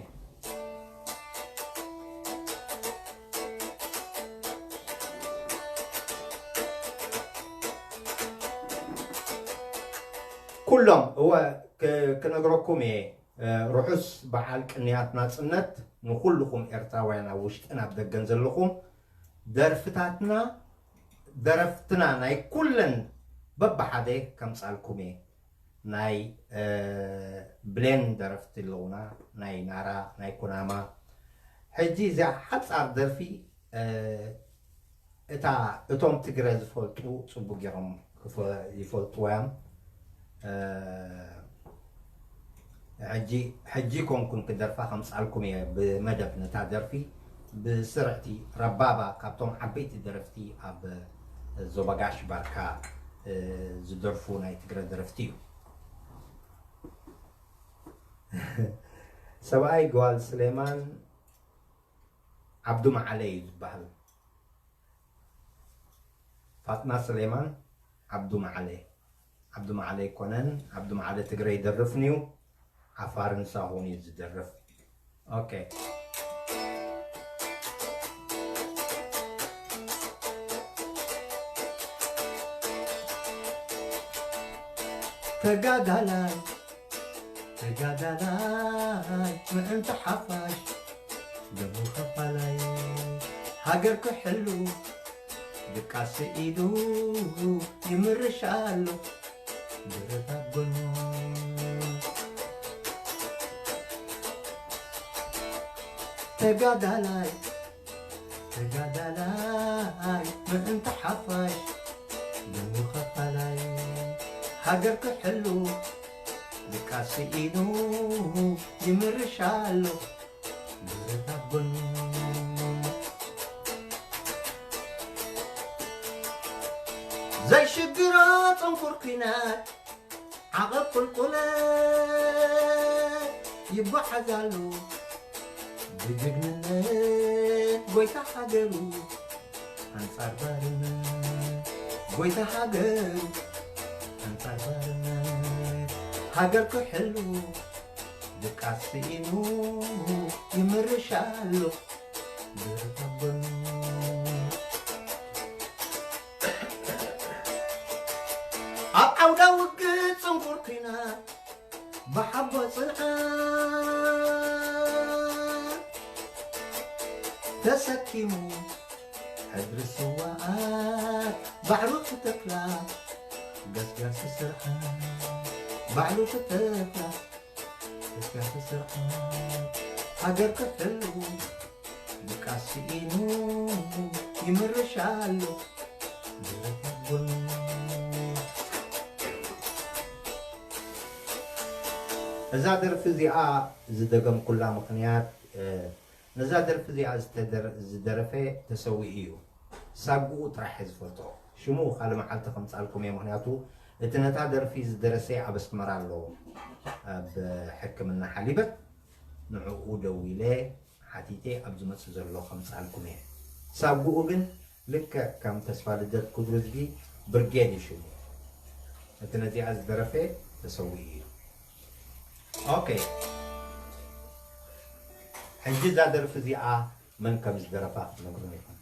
ኩሎም እወ ክነግረኩም እየ። ርሑስ በዓል ቅንያት ናጽነት ንኹልኹም ኤርትራውያን ኣብ ውሽጥን ኣብ ደገን ዘለኹም። ደርፍታትና ደረፍትና ናይ ኩለን በብሓደ ከምጻልኩም እየ። ናይ ብሌን ደረፍቲ ኣለውና፣ ናይ ናራ፣ ናይ ኩናማ። ሕጂ እዚኣ ሓጻር ደርፊ እታ እቶም ትግረ ዝፈልጡ ጽቡቅ ገይሮም ይፈልጥዋ እዮም። ሕጂ ሕጂ ኮንኩን ክደርፋ ከምጻልኩም እየ ብመደብ ነታ ደርፊ ብስርዕቲ ረባባ ካብቶም ዓበይቲ ደረፍቲ ኣብ ዞባጋሽ ባርካ ዝደርፉ ናይ ትግረ ደረፍቲ እዩ። ሰብኣይ ጓል ስሌማን ዓብዱ መዓለ እዩ ዝበሃል። ፋጥና ስሌማን ዓብዱ መዓለ። ዓብዱ መዓለ ኣይኮነን፣ ዓብዱ መዓለ ትግረ ይደርፍን እዩ፣ ዓፋርን ሳሆን እዩ ዝደርፍ። ኦኬ። ተጋዳላይ ተጋዳላይ ምእንቲ ሓፋሽ ደሙ ከፋላይ ሃገር ክሕሉ ድቃስ ኢዱ ይምርሽ ኣሎ ብረታ ጎኑ። ተጋዳላይ ተጋዳላይ ምእንቲ ሓፋሽ ደሙ ከፋላይ ሃገር ክሕሉ ድቃስ ኢዱ ይምርሽ ኣሎ ብረታ ጎኑ። ዘይሽግሮ ጽንኩር ኲናት ዓቐብ ቁልቁለት ይጓዓዝ ኣሎ ብጅግንነት ጎይታ ሃገሩ ኣንጻር ባርነት ጎይታ ሃገሩ ኣንጻር ባርነት ሃገር ክሕሉ ድቃስ ስኢኑ ይምርሽ ኣሎ ብረታ ጎኑ። ኣብ ዓውደ ውግእ ጽንኩር ኲናት ብሓቦ ጽንዓት ተሰኪሙ ሕድሪ ስውኣት ባዕሉ ክተክላ ገስጋሲ ስርዓት ባዕሉ ክተክላ ገስጋሲ ስርዓት ሃገር ክሕሉ ድቃስ ስኢኑ ይምርሽ ኣሎ ብረታ ጎኑ። እዛ ደርፊ እዚኣ ዝደገምኩላ ምኽንያት፣ እ፣ ነዛ ደርፊ እዚኣ ዝተደር-፣ ዝደረፈ ተሰዊኡ እዩ። ሳጉኡ ጥራሕ እየ ዝፈልጦ። ሽሙ ካልእ መዓልቲ ከምጻልኩም እየ፣ ምኽንያቱ እቲ ነታ ደርፊ ዝደረሰ ኣብ ኣስመራ ኣሎ፣ ኣብ ሕክምና ሓሊበት። ንዕኡ ደዊለ ሓቲተ ኣብ ዝመጽእ ዘሎ ከምጻልኩም እየ። ሳጉኡ ግን ልክዕ ከም ተስፋ ልደት ክብሩ ዝጊ ብርጌድ እዩ ሽሙ። እቲ ነዚኣ ዝደረፈ ተሰዊኡ እዩ። ኦኬ፣ ሕጂ እዛ ደርፊ እዚኣ መን ከም ዝደረፋ ክትነግሩኒ ኢኹም።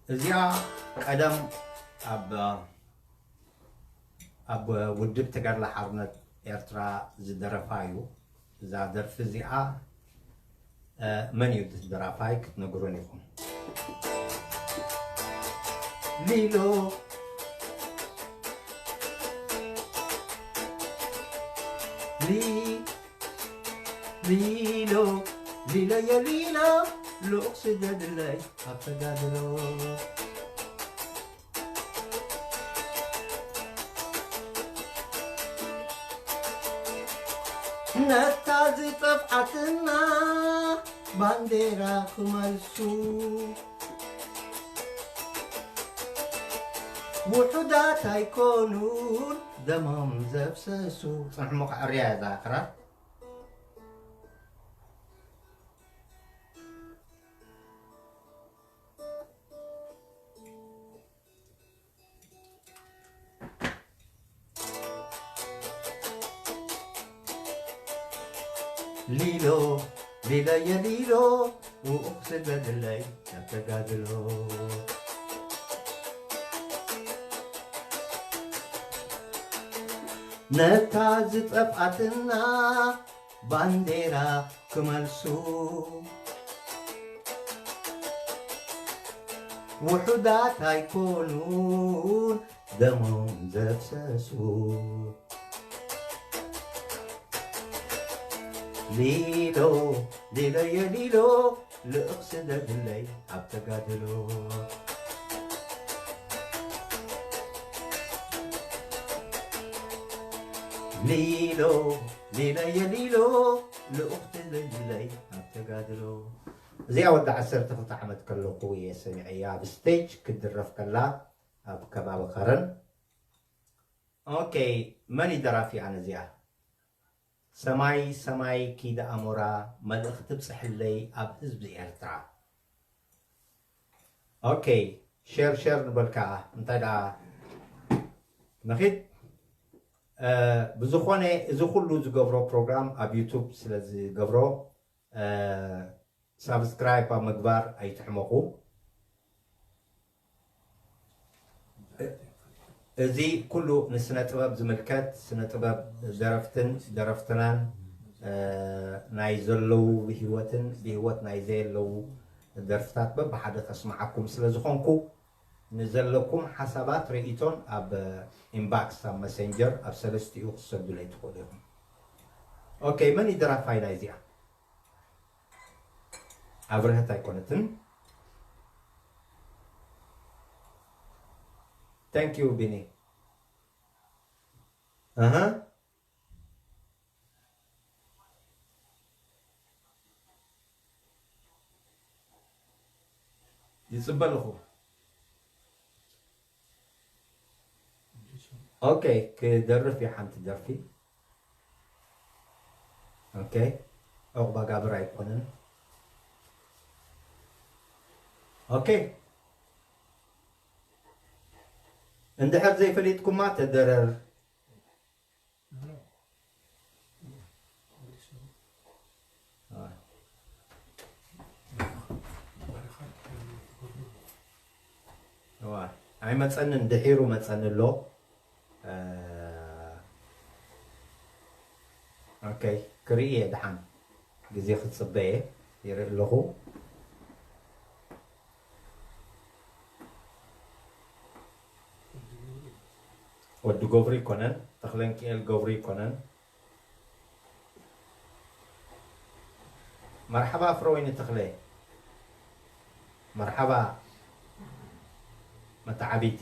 እዚኣ ቀደም ኣብ ኣብ ውድብ ተጋድሎ ሓርነት ኤርትራ ዝደረፋ እዩ። እዛ ደርፊ እዚኣ መን እዩ እቲ ደራፋይ ክትነግሩን ኢኹም። ሊሎ ሊ ሊሎ ሊሎ የሊሎ ልኡኽ ስደድለይ ኣብ ተጋድሎ። ነታ ዝጠፍዓትና ባንዴራ ክመልሱ ውሑዳት ኣይኮኑን ደሞም ዘፍሰሱ። ጽንሕሞ ከዐርያ እያ እዛ ክራር። ሊሎ ሊለየ ሊሎ ውኡኽ ስደድለይ ናብ ተጋድሎ። ነታ ዝጠፍኣትና ባንዴራ ክመልሱ ውሑዳት ኣይኮኑን ደሞም ዘፍሰሱ። ሊሎ ሊሎየ ሊሎ ልእኽ ስደድለይ ኣብ ተጋድሎ። ሊሎ ሊሎየ ሊሎ ልኡኽ ትልለይ ኣብ ተጋድሎ። እዚኣ ወዲ ዓሰርተ ክልተ ዓመት ከለኹ እየ ሰሚዐያ ኣብ ስቴጅ ክትድረፍ ከላ ኣብ ከባቢ ከረን። ኦኬ፣ መን እዩ ደራፊኣ ነዚኣ? ሰማይ ሰማይ ኪደ ኣሞራ መልእኽቲ ብጽሕለይ ኣብ ህዝቢ ኤርትራ። ኦኬ፣ ሼር ሼር ንበል ከኣ እንታይ ደኣ ንኺድ። ብዝኾነ እዚ ኩሉ ዝገብሮ ፕሮግራም ኣብ ዩቱብ ስለ ዝገብሮ ሳብስክራይብ ኣብ ምግባር ኣይትሕመቑ። እዚ ኩሉ ንስነ ጥበብ ዝምልከት ስነ ጥበብ ደረፍትን ደረፍትናን ናይ ዘለዉ ብህይወትን ብህይወት ናይ ዘየለዉ ደርፍታት በብሓደ ከስምዓኩም ስለ ዝኾንኩ ንዘለኩም ሓሳባት ርእይቶን ኣብ ኢንባክስ ኣብ መሰንጀር ኣብ ሰለስቲኡ ክትሰዱለይ ትኽእሉ ኢኹም። ኦኬ፣ መን እዩ ደራፋይ ናይዚኣ? ኣብርሀት ኣይኮነትን። Thank you ቢኒ። ኣሃ፣ ይጽበ ኣለኹ። ኦኬ፣ ክደርፍ እዩ ሓንቲ ደርፊ። ኦኬ፣ ዑቕባ ጋብር ኣይኮነን። ኦኬ፣ እንድሕር ዘይፈሊጥኩማ ተደረር። ኣይመጸንን፣ ድሒሩ መጸኒ ኣሎ። ኦኬ፣ ክርኢ እየ ደሓን። ግዜ ክጽበ እየ፣ ይርኢ ኣለኹ። ወዲ ገብሩ ይኮነን፣ ተኽለንኪኤል ገብሩ ይኮነን። መርሓባ ፍረወይኒ ተኽለ። መርሓባ። መተዓቢቲ።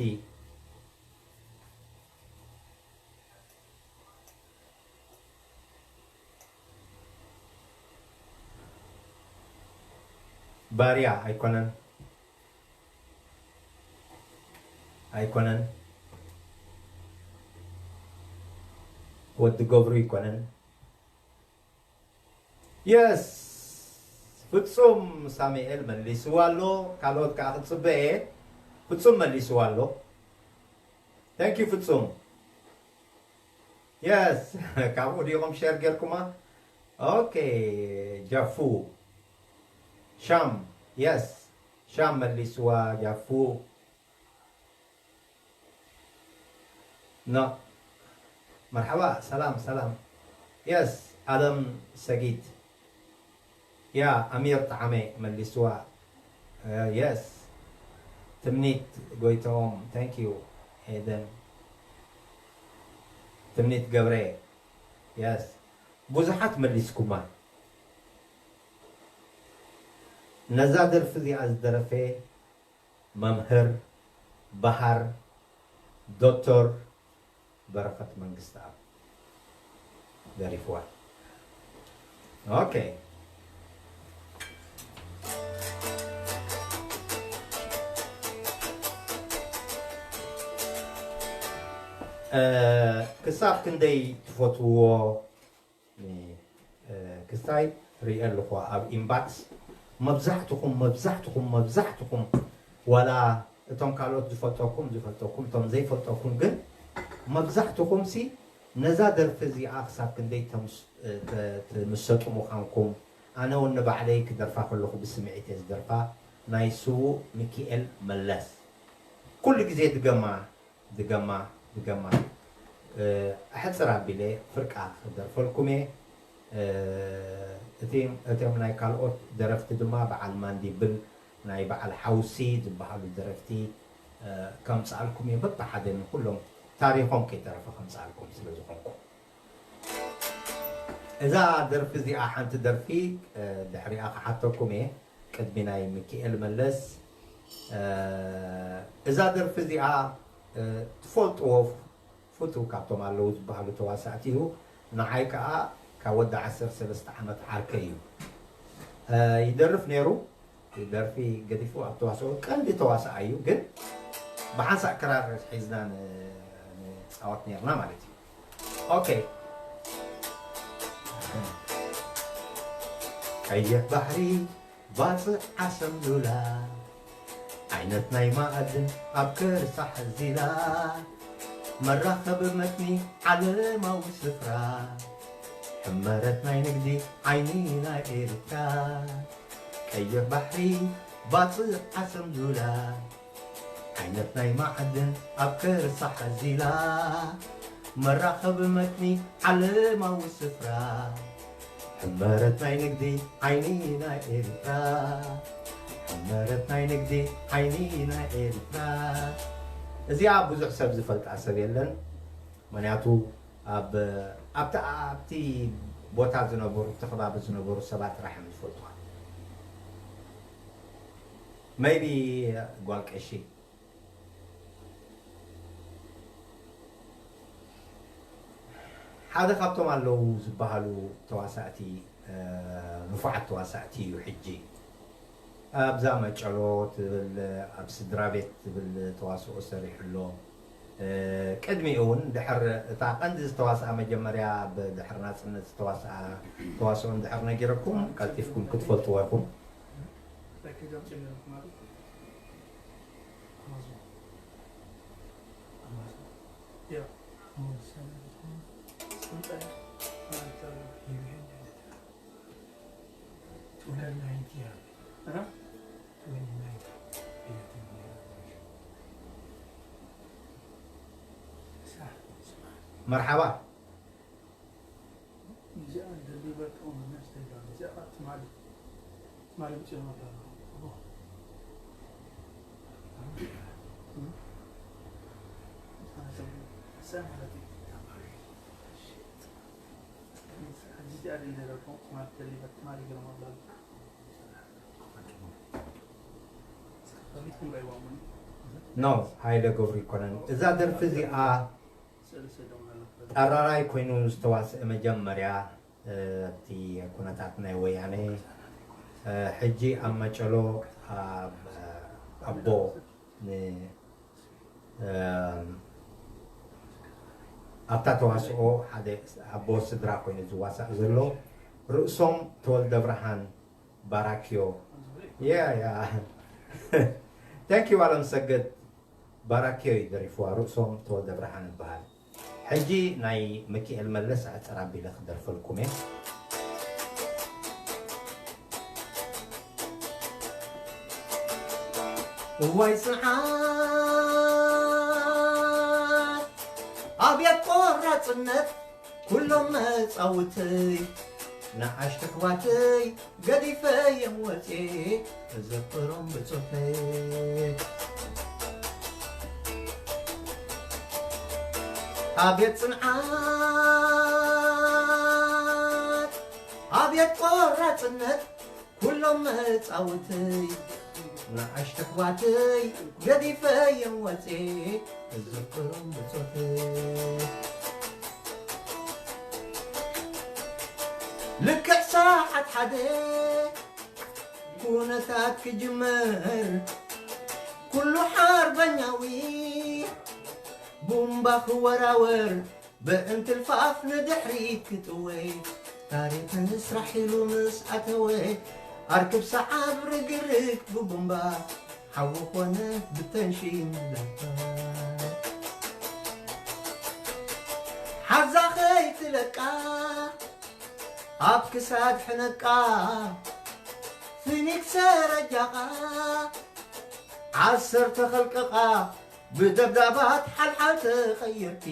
ባርያ ኣይኮነን፣ ኣይኮነን። ወዲ ገብሩ ኣይኮነን። የስ፣ ፍጹም ሳሙኤል መሊስዋ ኣሎ። ካልኦት ከዓ ክጽበ እየ። ፍጹም መሊስዋ ኣሎ። Thank you ፍጹም። የስ፣ ካብኡ ዲኹም ሸር ጌርኩማ? ኦኬ፣ ጃፉ። ሻም፣ የስ፣ ሻም መሊስዋ፣ ጃፉ። ኖ። መርሓባ፣ ሰላም፣ ሰላም። የስ፣ ኣለም ሰጊድ። ያ፣ ኣሚር ጠዓመ መሊስዋ። የስ። ትምኒት ጎይትኦም፣ thank you። ኤደን። ትምኒት ገብረ። የስ። ብዙሓት መሊስኩማ። ነዛ ደርፊ እዚኣ ዝደረፈ መምህር በሃር ዶክተር በረኸት መንግስተኣብ ደሪፍዋ። ኦኬ። እ፣ ክሳብ ክንደይ ትፈትውዎ እ፣ ክስታይ ሪኤ ኣለኹ ኣብ ኢንባክስ። መብዛሕትኹም፣ መብዛሕትኹም፣ መብዛሕትኹም፣ ዋላ እቶም ካልኦት ዝፈልጠኩም፣ ዝፈልጠኩም፣ እቶም ዘይፈልጠኩም ግን መብዛሕትኹም ሲ ነዛ ደርፊ እዚኣ ክሳብ ክንደይ ተምስ-፣ እ፣ ተ-፣ ትምሰጡ ምዃንኩም፣ ኣነ እውን ንባዕለይ ክደርፋ ከለኹ ብስምዒት እየ ዝደርፋ፣ ናይ ስዉእ ሚኪኤል መለስ። ኩሉ ግዜ ድገማ፣ ድገማ፣ ድገማ። እ፣ ኣሕጽር ኣቢለ ፍርቃ ክደርፈልኩም እየ። እ፣ እቲ፣ እቶም ናይ ካልኦት ደረፍቲ ድማ በዓል ማንዲብል፣ ናይ በዓል ሓውሲ ዝበሃሉ ደረፍቲ፣ እ፣ ከምጽኣልኩም እየ። በብሓደ ንኩሎም ታሪኾም ከይተረፈ ከምጽኣልኩም ስለ ዝኾንኩ። እዛ ደርፊ እዚኣ ሓንቲ ደርፊ፣ እ፣ ድሕሪኣ ክሓተኩም እየ። ቅድሚ ናይ ሚኪኤል መለስ፣ እ፣ እዛ ደርፊ እዚኣ፣ እ፣ ትፈልጥዎ ፍቱው ካብቶም ኣለዉ ዝበሃሉ ተዋሳእቲ እዩ። ንዓይ ከኣ ካብ ወዲ ዓሰርተ ሰለስተ ዓመት ዓርከይ እዩ። እ፣ ይደርፍ ነይሩ። ደርፊ ገዲፉ ኣብ ተዋስኦ ቀንዲ ተዋሳኣይ እዩ። ግን ብሓንሳእ ክራር ሒዝና ን-፣ ንጻወት ነይርና ማለት እዩ። ኦኬ። ቀይሕ ባሕሪ ባጽዕ ዓሰም ሉላ፣ ዓይነት ናይ ማዕድን ኣብ ከርሳ ሓዚላ፣ መራኸቢ መትኒ ዓለማዊ ስፍራ፣ ሕመረት ናይ ንግዲ ዓይኒ ናይ ኤርትራ። ቀይሕ ባሕሪ ባጽዕ ዓሰም ሉላ፣ ዓይነት ናይ ማዕድን ኣብ ከርሳ ሓዚላ፣ መራኸቢ መትኒ ዓለማዊ ስፍራ፣ ሕመረት ናይ ንግዲ ዓይኒ ናይ ኤርትራ፣ ሕመረት ናይ ንግዲ ዓይኒ ናይ ኤርትራ። እዚኣ ብዙሕ ሰብ ዝፈልጣ ሰብ የለን፣ ምኽንያቱ ኣብ፣ ኣብቲ፣ ኣብቲ ቦታ ዝነበሩ፣ ኣብቲ ከባቢ ዝነበሩ ሰባት ጥራሕ እዮም ዝፈልጡዋ። ሜይቢ ጓል ቀሺ። ሓደ ካብቶም ኣለዉ ዝበሃሉ ተዋሳእቲ፣ እ፣ ንፉዓት ተዋሳእቲ እዩ ሕጂ። ኣብዛ መጨሎ ትብል፣ ኣብ ስድራ ቤት ትብል ተዋስኦ ሰሪሑ ኣሎ። እ፣ ቅድሚኡ እውን ድሕር እታ ቀንዲ ዝተዋስኣ መጀመርያ ኣብ ድሕሪ ናጽነት ዝተዋስኣ ተዋስኦ እንድሕር ነጊረኩም ቀልጢፍኩም ክትፈልጥዎ ኢኹም። መርሓባ። ኖ፣ ሃይለ ገብሩ ኣይኮነን። እዛ ደርፊ እዚኣ ጠራራይ ኮይኑ ዝተዋስአ መጀመርያ፣ እ፣ ኣብቲ ኩነታት ናይ ወያነ፣ እ፣ ሕጂ ኣብ መጨሎ ኣብ ኣቦ ን-፣ እ፣ ኣብታ ተዋስኦ ሓደ ኣቦ ስድራ ኮይኑ ዝዋሳእ ዘሎ ርእሶም ተወልደ ብርሃን ባራክዮ። ያ፣ ያ። Thank you ኣለም ሰገድ። ባራክዮ እዩ ደሪፍዋ፣ ርእሶም ተወልደ ብርሃን ይበሃል። ሕጂ ናይ ሚኪኤል መለስ ኣሕጽር ኣቢለ ክደርፈልኩም እየ። እዋይ ጽንዓት፣ ኣብየት ቆራጽነት፣ ኩሎም መጻውተይ፣ ንኣሽቱ ኣሕዋተይ፣ ገዲፈዮም ወፅየ፣ እዘክሮም ብፆተይ። ኣብየት ፅንዓት፣ ኣብየት ቆራፅነት፣ ኩሎም መፃውተይ፣ ንኣሽቱ ኣሕዋተይ፣ ገዲፈዮም ወፅየ፣ እዘክሮም ብፆተይ። ልክዕ ሰዓት ሓደ ኩነታት ክጅመር፣ ኩሉ ሓርበኛዊ ቡምባ ክወራወር፣ ብእንትልፋፍ ንድሕሪት ክጥወ፣ ታሪኽ ንስራሕ ኢሉ ምስ ኣተወ፣ ኣርክብ ሰዓብ ርግርግ ብቡምባ፣ ሓዊ ኮነ ብተንሽን ላታ። ሓዛ ከይትለቃ፣ ኣብ ክሳድ ሕነቃ፣ ፊኒክስ ረጃኻ፣ ዓሰርተ ኸልቀቓ፣ ብደብዳባት ሓልሓል ተቐይርኪ፣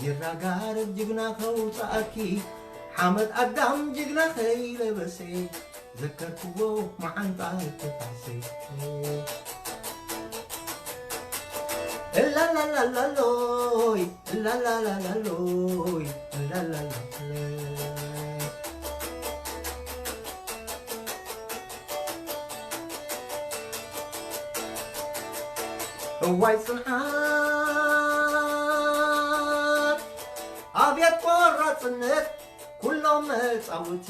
ይራጋረድ ጅግና ከውፅኣኪ፣ ሓመድ ኣዳም ጅግና ከይለበሰ፣ ዘከርክዎ መዓንጣ ተፋሕሰ። እላላላላሎይ፣ እላላላላሎይ፣ እላላላሎይ። እዋይ ጽንዓት፣ ኣብየት ቆራጽነት፣ ኩሎም መጻውቲ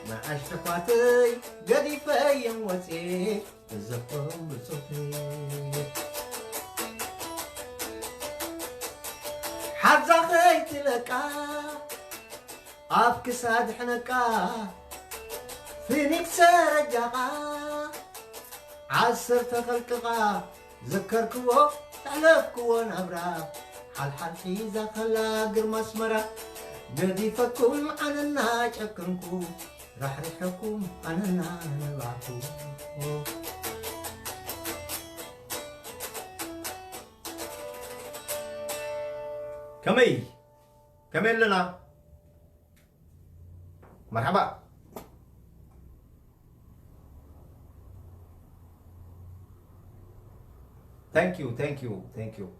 ንኣሽቱ ኣሕዋተይ ገዲፈዮም ወፅየ፣ እዘክሮም ብፆተይ። ሓዛ ከይትለቃ፣ ኣብ ክሳድ ሕነቃ፣ ፊኒክስ ረጃኻ፣ ዓሰርተ ኸልቅኻ፣ ዘከርክዎ፣ ዘሕለፍክዎ ናብራ፣ ሓልሓል ሒዛ ከላ ግርማ ኣስመራ፣ ገዲፈኩም ኣነና ጨክንኩ፣ ራሕሪሐኩም ኣነና ነባዕኩ። ከመይ? ከመይ ኣለና? መርሓባ። Thank you, thank you, thank you.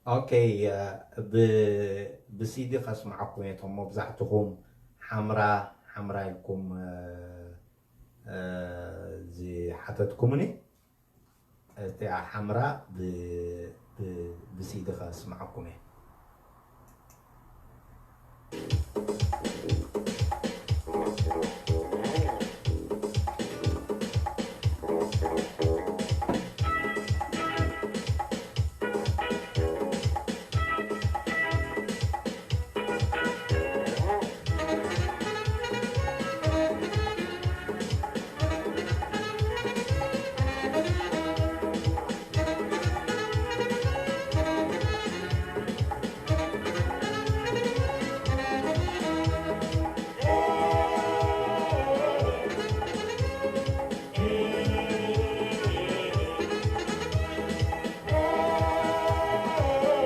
ኦኬ፣ ብ-፣ ብሲዲ ከስምዓኩም እየ። እቶም መብዛሕትኹም ሓምራ፣ ሓምራ ኢልኩም፣ እ፣ እ፣ ዝሓተትኩምኒ፣ እቲኣ ሓምራ ብ-፣ ብ-፣ ብሲዲ ከስምዓኩም እየ።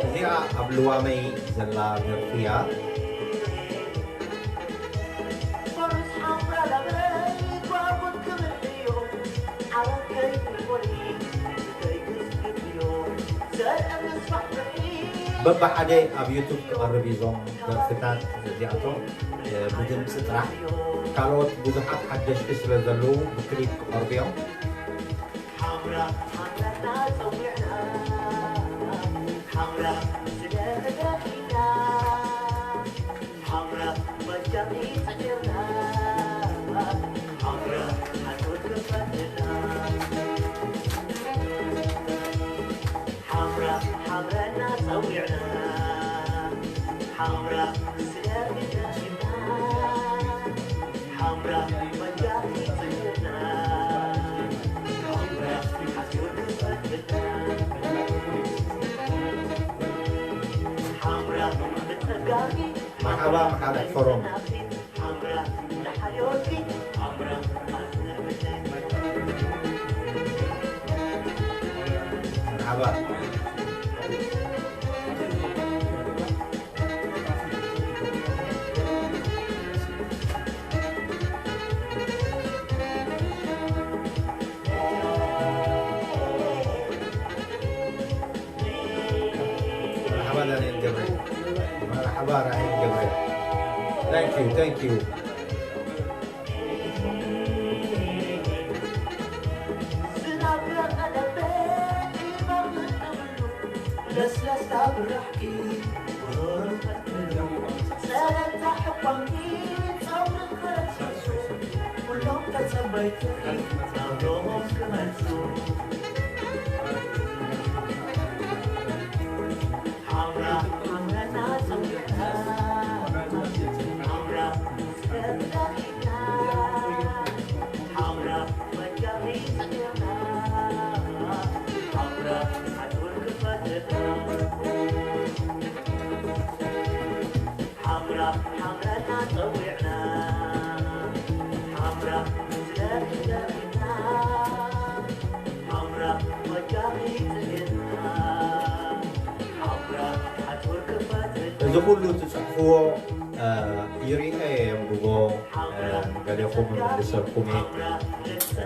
እዚኣ ኣብ ልዋመይ ዘላ ደርፊ እያ። በብሓደ ኣብ ዩቱብ ክቐርብ እዩ እዞም ደርፍታት እዚኣቶም፣ እ፣ ብድምፂ ጥራሕ። ካልኦት ብዙሓት ሓደሽቲ ስለ ዘለዉ ብክሊፕ ክቐርቡ እዮም። ሓምራ ሓምራና ጸዊዕና፣ ሓምራ ስለ ደኺና፣ ሓምራ በጃኺ ጽዒርና፣ ሓምራ ሓሶት ክፈትና። ሓምራ ሓምራና ጸዊዕና፣ ሓምራ ስለ ደኺና፣ ሓምራ በጃኺ ጽዒርና፣ ሓምራ ሓሶት ክፈትና። ሓምራ ብጸጋኺ መርሓባ፣ መሓመድ ፎሮም። ሓምራ ንሓልዮትኪ፣ ሓምራ ኣዝነብለይ። መርሓባ። መርሓባ ዳንኤል ገብረ። መርሓባ ራሄል ገብረ። Thank you, thank you. ዝናብ ቀለበ ኢማም እብሉ ለስለስታ ብራሕኪ ወረፈት ብሉ ጸለታ ሕቋንኪ ጸውሪ ክረሱ ኩሎም ተጸበይትኺ ጸሎሞም ክመልሱ። ሓምራ ሓምራና ጸዊዕና፣ ሓምራ ስለ ተዳኺና፣ ሓምራ በጃኺ ጽዒርና፣ ሓምራ ሓጹር ክፈትና። ሓምራ ሓምራና ጸዊዕና፣ ሓምራ ስለ ተዳኺና፣ ሓምራ በጃኺ ጽዒርና፣ ሓምራ ሓጹር ክፈትና። እዚ ኩሉ ትጽሕፍዎ፣ እ፣ ይሪኦ እየ፣ የንብቦ፣ እ፣ ንገሌኹም እምልሰልኩም እየ። እ፣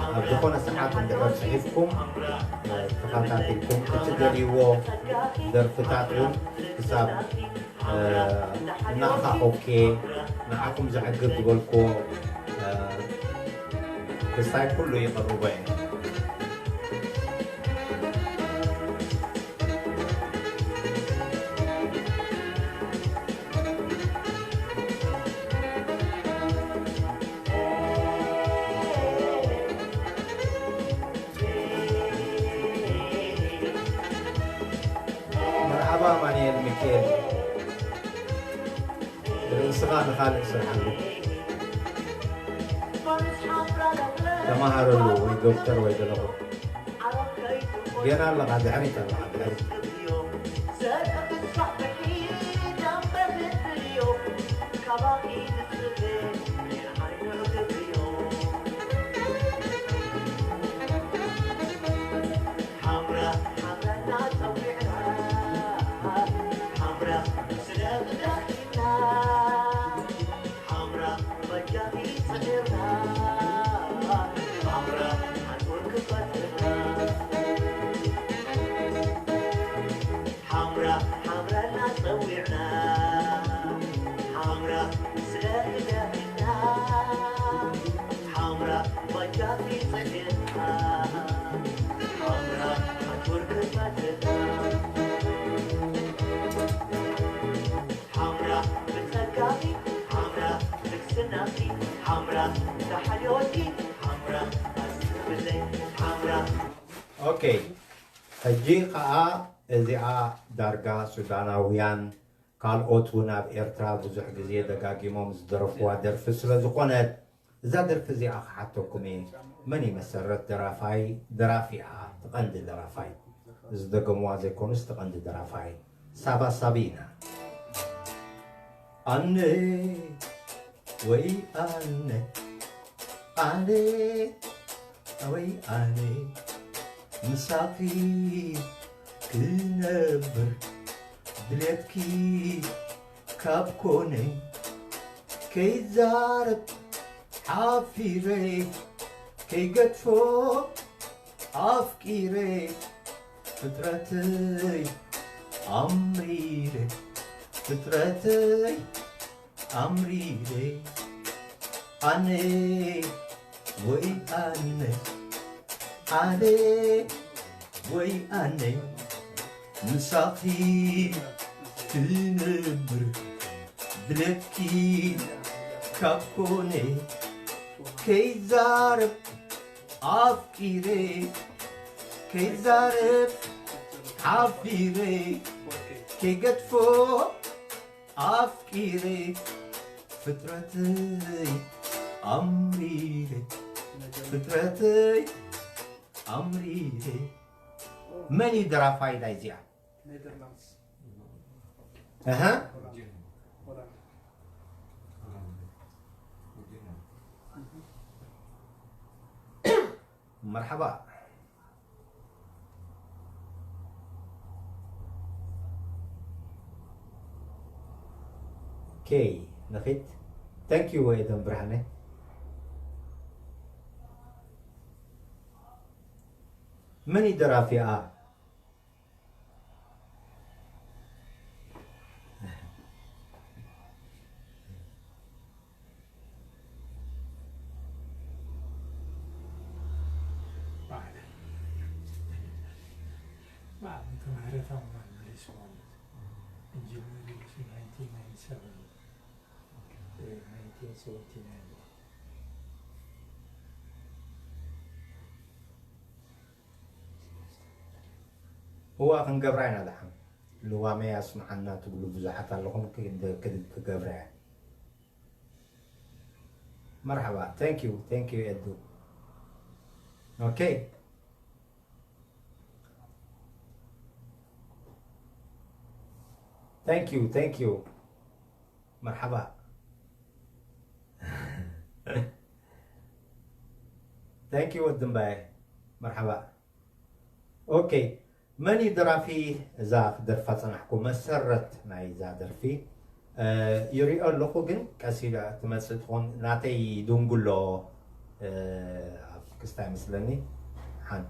ኣብ ዝኾነ ሰዓት እንድሕር ጽሒፍኩም፣ እ፣ ተኸታቲልኩም እትደልይዎ ደርፍታት እውን ክሳብ፣ እ፣ እናኣኻኸብኩ እየ፣ ንዓኹም ዘዕግብ ዝበልክዎ፣ እ፣ ክስታይ ኩሉ ይቐርቦ እየ። መርሓባ ኣማኑኤል ሚካኤል፣ ርእስኻ ንኻልእ ስርሓሉ። ተመሃረሉ ወይ ዶክተር ወይ ገለኹ። ጌና ኣለኻ፣ ድሕሪት ኣለኻ፣ ድሕሪት። ሓምራ ሓምራና ጸዊዕና፣ ሓምራ ስለ ተዳኺና፣ ሓምራ በጃኺ ጽዒርና፣ ሓምራ ሓጹር ክፈትና። ሓምራ ሓምራና ጸዊዕና፣ ሓምራ ስለ ተዳኺና፣ ሓምራ በጃኺ ጽዒርና፣ ሓምራ ሓጹር ክፈትና። ሓምራ ብጸጋኺ፣ ሓምራ ብልግስናኺ፣ ሓምራ ብሓልዮትኪ፣ ሓምራ ኣስብለይ፣ ሓምራ። ኦኬ፣ ሕጂ ኸኣ እዚኣ ዳርጋ ሱዳናውያን ካልኦት እውን ኣብ ኤርትራ ብዙሕ ግዜ ደጋጊሞም ዝደረፍዋ ደርፊ ስለ ዝኾነት፣ እዛ ደርፊ እዚኣ ክሓተኩም እየ። መን እዩ መሰረት ደራፋይ? ደራፊ እያ፣ እቲ ቀንዲ ደራፋይ። ዝደገምዋ ዘይኮኑስ፣ እቲ ቀንዲ ደራፋይ ሳባ ሳቢና። ኣነ ወይ ኣነ፣ ኣነ ወይ ኣነ፣ ምሳኺ ክነብር ድሌትኪ ካብ ኮነ፣ ከይዛረብ ሓፊረ፣ ከይገድፎ ኣፍቂረ፣ ፍጥረተይ ኣምሪረ ፍጥረተይ ኣምሪረ ኣነ ወይ ኣነ ኣነ ወይ ኣነ ምሳኺ ክነብር ድሌትኪ ካብ ኮነ ከይዛረብ ኣፍቂረ ከይዛረብ ሓፊረ ከይገድፎ ኣፍቂረ ፍጥረተይ ኣምሪረ ፍጥረተይ ኣምሪረ። መን እዩ ደራፋይ ናይዚኣ? ኔደርላንድስ እህ ሆላንድ መርሓባ። ኦኬ ንኺድ። Thank you ኤደን ብርሃነ። መን እዩ ደራፊኣ? ባዕለ ባዕለ ተማህረታ ማለት ኢንጂነር ናይንቲን ናይንቲ ሰቨን ናይንቲን ሰቨንቲ ናይን እዋ ክንገብራ ኢና ደሓን። ልዋመይ ኣስምዓና ትብሉ ብዙሓት ኣለኹም። ክገብራ እያ። መርሓባ። Thank you, thank you ኤዱ። ኦኬ። Thank you, thank you። መርሓባ። Thank you ወዲ እምባየ። መርሓባ። ኦኬ። መን እዩ ደራፊ እዛ ክደርፋ ጸናሕኩ? መሰረት ናይዛ ደርፊ ይሪኦ ኣለኹ፣ ግን ቀስ ኢላ ትመጽእ ትኾን። ናተይ ድንጉሎ ኣብ ክስታ ይመስለኒ። ሓን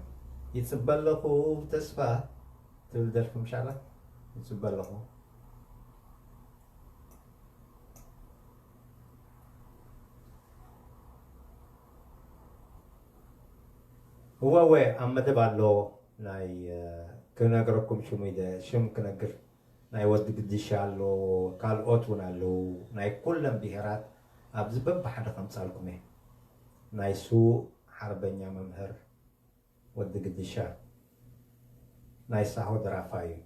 ይጽበ ኣለኹ ብተስፋ ትብል ደርፊ ምሻላ ይጽበ ኣለኹ። እወ እወ ኣብ መደብ ኣሎ ናይ ክነግረኩም ሽሙ ኢለ ሽም ክነግር ናይ ወዲ ግድሻ ኣሎ፣ ካልኦት እውን ኣለዉ። ናይ ኩለን ብሄራት ኣብዚ በብሓደ ከምጻልኩም እየ። ናይ ስዉእ ሓርበኛ መምህር ወዲ ግድሻ ናይ ሳሆ ደራፋይ እዩ።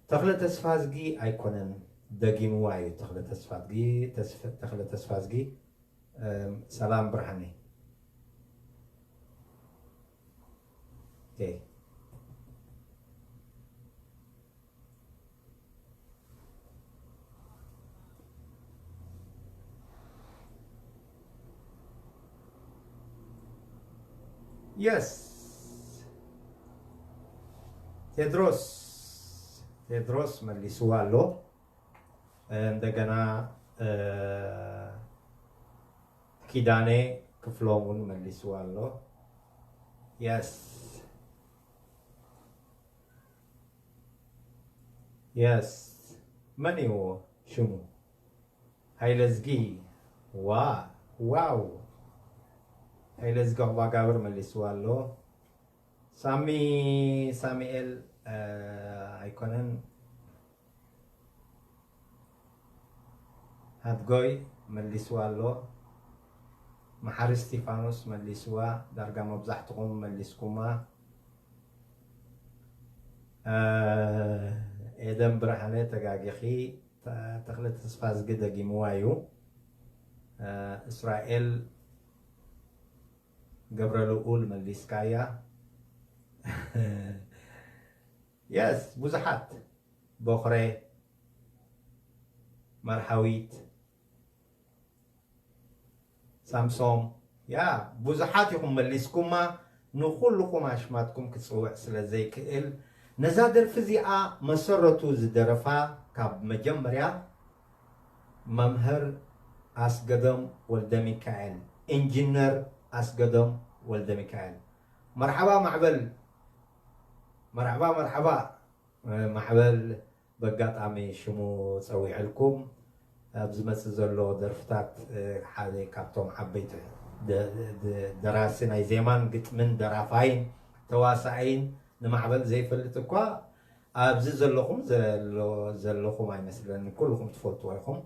ተኽለ ተስፋዝጊ ኣይኮነን፣ ደጊምዋ እዩ። ተኽለ ተስፋዝጊ ተስፈ- ተኽለ ተስፋዝጊ እም፣ ሰላም ብርሃነይ። ኦኬ። የስ ቴድሮስ ቴድሮስ መሊስዋ ኣሎ። እንደገና ኪዳነ ክፍሎም እውን መሊስዋ ኣሎ። የስ የስ መን እዩ ሽሙ? ሃይለዝጊ። ዋ ዋው ሃይለዝጊ ኣባጋብር መሊስዋ ኣሎ። ሳሚ ሳሙኤል ኣይኮነን። ሃድጎይ መሊስዋ ኣሎ። መሓሪ እስቲፋኖስ መሊስዋ። ዳርጋ መብዛሕትኹም መሊስኩማ። ኤደን ብርሃነ ተጋጊኺ። ተኽለ ተስፋዝጊ ደጊምዋ እዩ። እስራኤል ገብረልኡል መሊስካያ። የስ ብዙሓት ቦኽረ መርሃዊት ሳምሶም ያ ብዙሓት ኢኹም መሊስኩማ። ንኹልኹም ኣሽማትኩም ክጽውዕ ስለ ዘይክእል ነዛ ደርፊ እዚኣ መሰረቱ ዝደረፋ ካብ መጀመርያ መምህር ኣስገዶም ወልደሚካኤል፣ ኢንጂነር ኣስገዶም ወልደሚካኤል። መርሓባ ማዕበል፣ መርሓባ መርሓባ። ማዕበል በጋጣሚ ሽሙ ጸዊዕልኩም ኣብ ዝመጽእ ዘሎ ደርፍታት ሓደ ካብቶም ዓበይቲ ደራሲ ናይ ዜማን ግጥምን ደራፋይን ተዋሳኣይን ንማዕበል ዘይፈልጥ እኳ ኣብዚ ዘለኹም ዘለኹም ኣይመስለኒ ኩልኹም ትፈልጥዎ ኢኹም።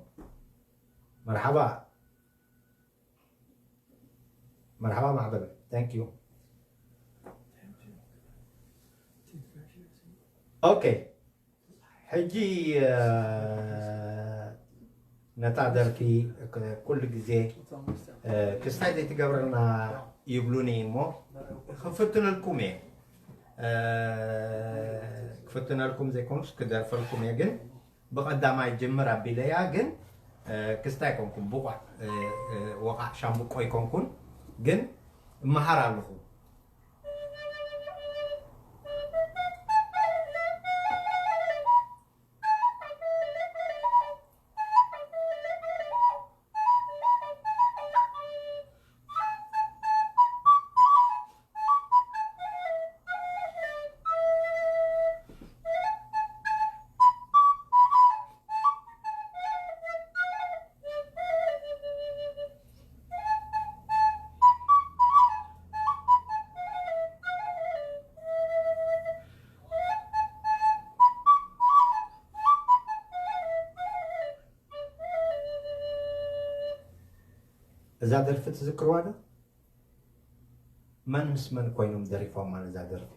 መርሓባ። መርሓባ ማዕበል። Thank you. Okay. ሕጂ ነታ ደርፊ ኩሉ ግዜ ክስታይ ዘይትገብረልና ይብሉኒ እሞ ክፍትነልኩም እየ። ክፍትነልኩም ዘይኮኑስ ክደርፈልኩም እየ። ግን ብቐዳማይ ጅምር ኣቢለያ። ግን ክስታይ ኮንኩም ብቑዕ ወቓዕ ሻምብቆ ይኮንኩን። ግን እመሃር ኣለኹ። እዛ ደርፊ ትዝክርዋ ዶ? መን ምስ መን ኮይኖም ደሪፎማ ነዛ ደርፊ?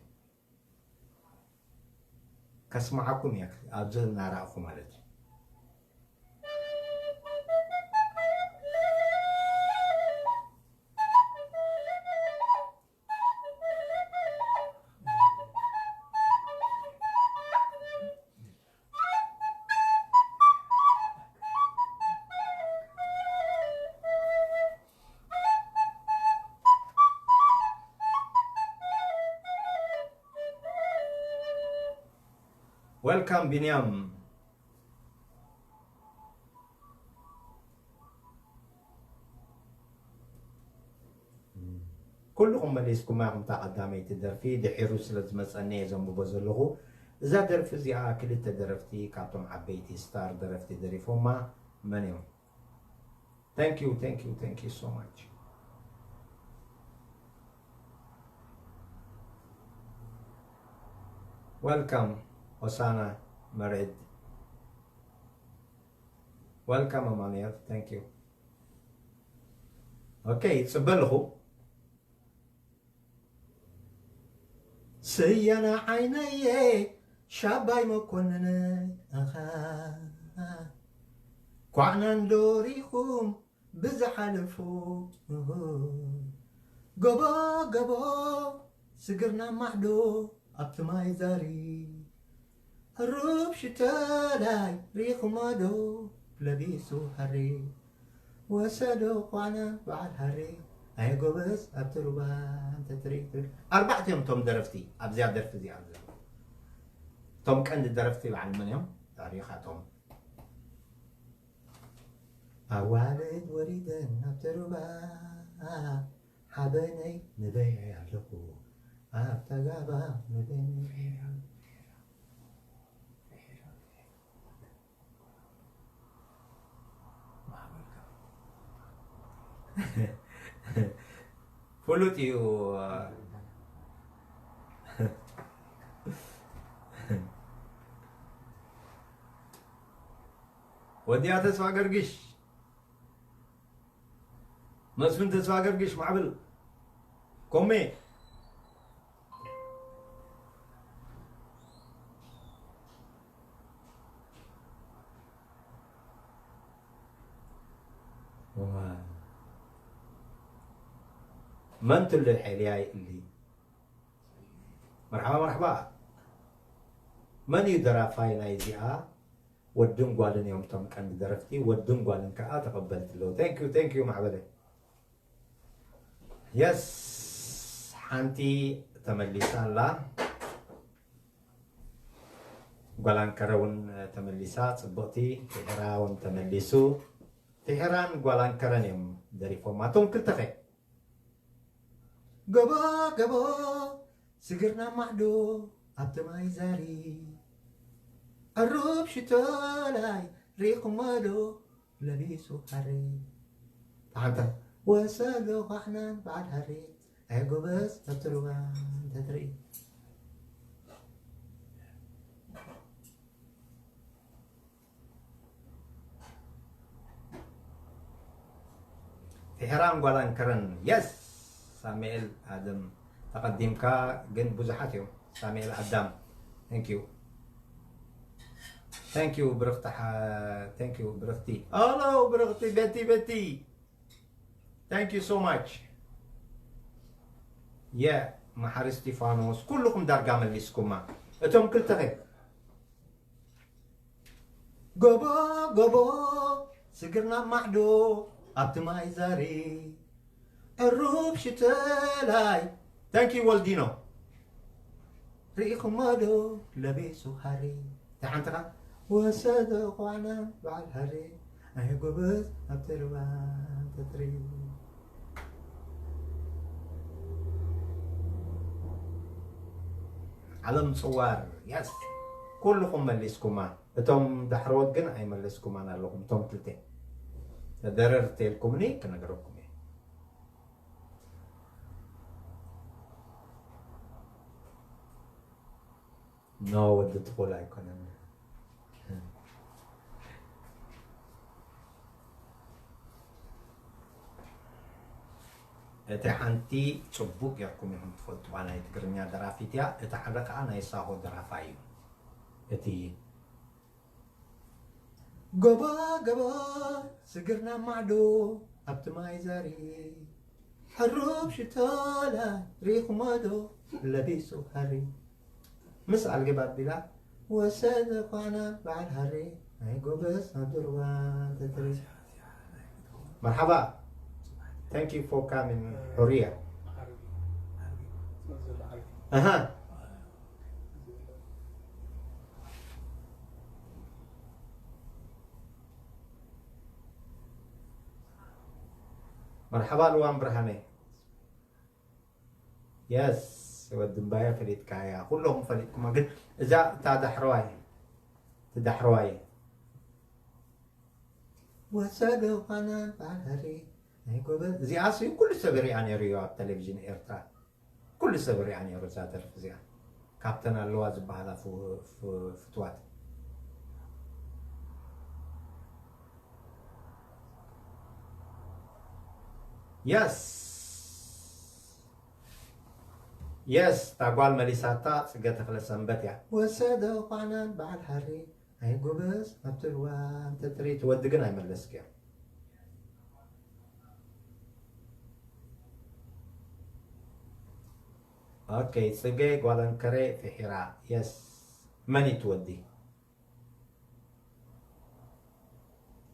ከስምዓኩም እየ ኣብዚ እናረኣኹ ማለት እዩ። Welcome ቢንያም። ኩልኹም መሊስኩማ ኢኹም እታ ቀዳመይቲ ደርፊ። ድሒሩ ስለ ዝመጸኒ እየ ዘንብቦ ዘለኹ። እዛ ደርፊ እዚኣ ክልተ ደረፍቲ ካብቶም ዓበይቲ ስታር ደረፍቲ ደሪፎማ። መን እዮም? Thank you, thank you, thank you so much. Welcome, Hosanna Marid. Welcome, Amanuel. Thank you. Okay, ጽበ ኣለኹ። ስያና ዓይነየ ሻባይ መኮንነይ ኣኻ ኳዕናን ዶሪኹም ብዝሓለፉ ጎቦ ጎቦ ስግርና ማዕዶ ኣብቲ ማይ ዛሪ ሩብ ሽተላይ ሪኹማ ዶ ለቢሱ ሃሪ ወሰዶ ኳና በዓል ሃሪ ኣየ ጎበዝ ኣብቲ ሩባ እንተ ትርኢ ትብል። ኣርባዕተ እዮም እቶም ደረፍቲ ኣብዚኣ ደርፊ እዚኣ ዘለዉ። እቶም ቀንዲ ደረፍቲ በዓል መን እዮም? ታሪኻቶም ኣዋልድ ወሊደን ኣብቲ ሩባ ሓበነይ ንበይ ኣለኹ ኣብታ ጋባ ንበይ ፍሉጥ እዩ። ወዲያ ተስፋ ገርግሽ፣ መስፍን ተስፋ ገርግሽ፣ ማዕብል ኮሜ። መን ትልል ሓይልያ ይእሊ። መርሓባ መርሓባ። መን እዩ ደራፋይ ናይ እዚኣ? ወድን ጓልን እዮም እቶም ቀንዲ ደረፍቲ። ወድን ጓልን ከዓ ተቐበልቲ ኣለዉ። Thank you, thank you ማዕበለ። የስ፣ ሓንቲ ተመሊሳ ኣላ። ጓል ኣንከረ እውን ተመሊሳ፣ ጽብቕቲ። ፊሕራ እውን ተመሊሱ። ፊሕራን ጓል ኣንከረን እዮም ደሪፎማ። እቶም ክልተኸ? ገቦ ገቦ ስግርና ማዕዶ ኣብቲ ማይ ዛሪ ዕሩብ ሽቶላይ ሪኹሞ ዶ ለቢሱ ሃሪ። ተሓንተ ወሰዶ ኳሕናን በዓል ሃሪ። ኣይ ጎበዝ ኣብቲ ሩባ እንተትርኢ። ፍሕራን ጓላን ከረን። የስ ሳሙኤል ኣደም ተቐዲምካ፣ ግን ብዙሓት እዮም። ሳሙኤል ኣዳም፣ thank you። Thank you ብርኽቲ ሓ-፣ thank you ብርኽቲ። ኦሎ ብርኽቲ ቤቲ ቤቲ፣ thank you so much። የ መሓሪ እስጢፋኖስ፣ ኩልኹም ዳርጋ መሊስኩማ። እቶም ክልተ ኸ? ጎቦ ጎቦ ስግርና ማዕዶ ኣብቲ ማይ ዛሪ ዕሩብ ሽተላይ። Thank you ወልዲኖ። ርኢኹሞ ዶ ለቢሱ ሃሪ? እንታይ ሓንትኻ? ወሰዶ ኳዕና በዓል ሃሪ። ኣይ ጎበዝ ኣብቲ ሩባ ተትሪ። ዓለም ጽዋር። የስ ኩልኹም መሊስኩማ። እቶም ዳሕረዎት ግን ኣይመለስኩማን ኣለኹም። እቶም ክልተ ተደረር ተልኩምኒ ክነገረኩም እየ። ኖ ወዲ ትኹል ኣይኮነን። እቲ ሓንቲ ጽቡቅ ጌርኩም ኢኹም ትፈልጥዋ ናይ ትግርኛ ደራፊት እያ። እቲ ሓደ ከኣ ናይ ሳሆ ደራፋይ እዩ። እቲ ጎባ ገባ ስግርና ማዕዶ ኣብቲ ማይ ዛሪ ሕሩብ ሽቶላ ሪኹሞ ዶ ለቢሱ ሃሪ ምስ ኣልግብ ኣቢላ ወሰደ ኳና በዓል ሃሪ ናይ ጎበዝ ኣብ ድርባ ተትሪ። መርሓባ። Thank you for coming. ሕሩያ። ኣሃ። መርሓባ ልዋም ብርሃነይ። የስ ወዲ እምባየ ፈሊጥካያ፣ ኩለኹም ፈሊጥኩማ፣ ግን እዛ እታ ዳሕረዋይ፣ እቲ ዳሕረዋይ። ወሰዶ ፋና ባህሪ ናይ ጎበዝ። እዚኣስ ኩሉ ሰብ ይሪኣ ነይሩ እዩ ኣብ ቴሌቪዥን ኤርትራ። ኩሉ ሰብ ሪኣ ነይሩ እዛ ደርፊ እዚኣ። ካብተን ኣለዋ ዝበሃላ ፍ-፣ ፍ-፣ ፍትዋት። የስ። የስ፣ እታ ጓል መሊሳታ ጽገ ተኽለ ሰንበት እያ። ወሰደ ኳናን በዓል ሓሪ። ኣይ ጎበዝ፣ ኣብቲ ሩባ እንተ ትርኢ ትወዲ ግን ኣይመለስክያ። ኦኬ፣ ጽገ ጓል ኣንከረ ፍሒራ። የስ። መን እዩ ትወዲ?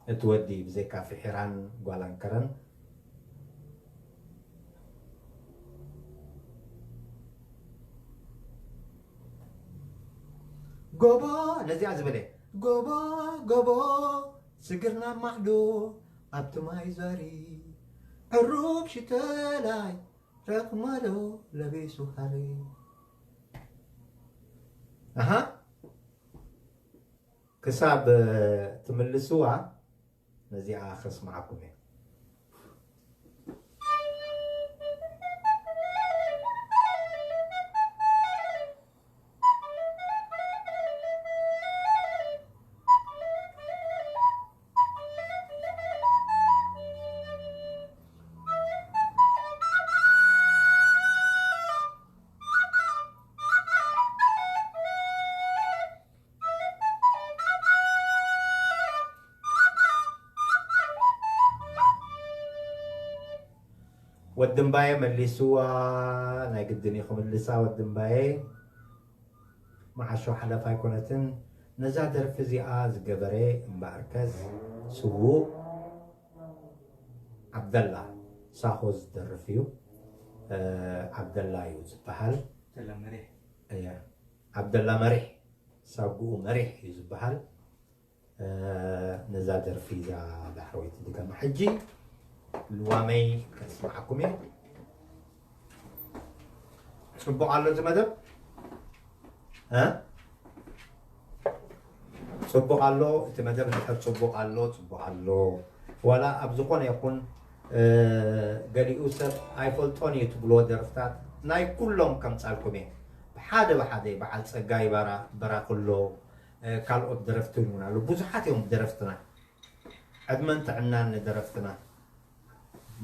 እቲ ወዲ ብዘይካ ፍሒራን ጓል ኣንከረን። ጎቦ ነዚኣ ዝበለ። ጎቦ፣ ጎቦ፣ ስግርና ማዕዶ ኣብቲ ማይ ዛሪ። ዕሩብ ሽተላይ ረኽማዶ ለቢሱ ሃሪ። ኣሃ። ክሳብ ትምልስዋ ነዚኣ ከስምዓኩም እየ። ወዲ እምባየ መሊስዋ፣ ናይ ግድን እዩ ክምልሳ ወዲ እምባየ። መዓሾ ሓለፍ ኣይኮነትን። ነዛ ደርፊ እዚኣ ዝገበረ እምበኣርከስ ስዉእ ዓብደላ ሳሆ ዝደርፍ እዩ። እ፣ ዓብደላ እዩ ዝበሃል። ዓብደላ መሪሕ። እየ። ዓብደላ መሪሕ፣ ሳጉኡ መሪሕ እዩ ዝበሃል። እ፣ ነዛ ደርፊ እዛ ዳሕረወይቲ ድገማ። ሕጂ ልዋመይ ከስምዓኩም እየ። ጽቡቕ ኣሎ እዚ መደብ? እ? ጽቡቕ ኣሎ፣ እቲ መደብ እንድሕር ጽቡቕ ኣሎ፣ ጽቡቕ ኣሎ። ዋላ ኣብ ዝኾነ ይኹን፣ እ፣ ገሊኡ ሰብ ኣይፈልጦን እዩ ትብልዎ ደርፍታት ናይ ኩሎም ከምጻልኩም እየ። ብሓደ ብሓደ በዓል ጸጋይ ባራ፣ በራኽሎ፣ እ፣ ካልኦት ደረፍቲ እውን ኣሎ። ብዙሓት እዮም ደረፍትና። ዕድመን ጥዕናን ንደረፍትና፣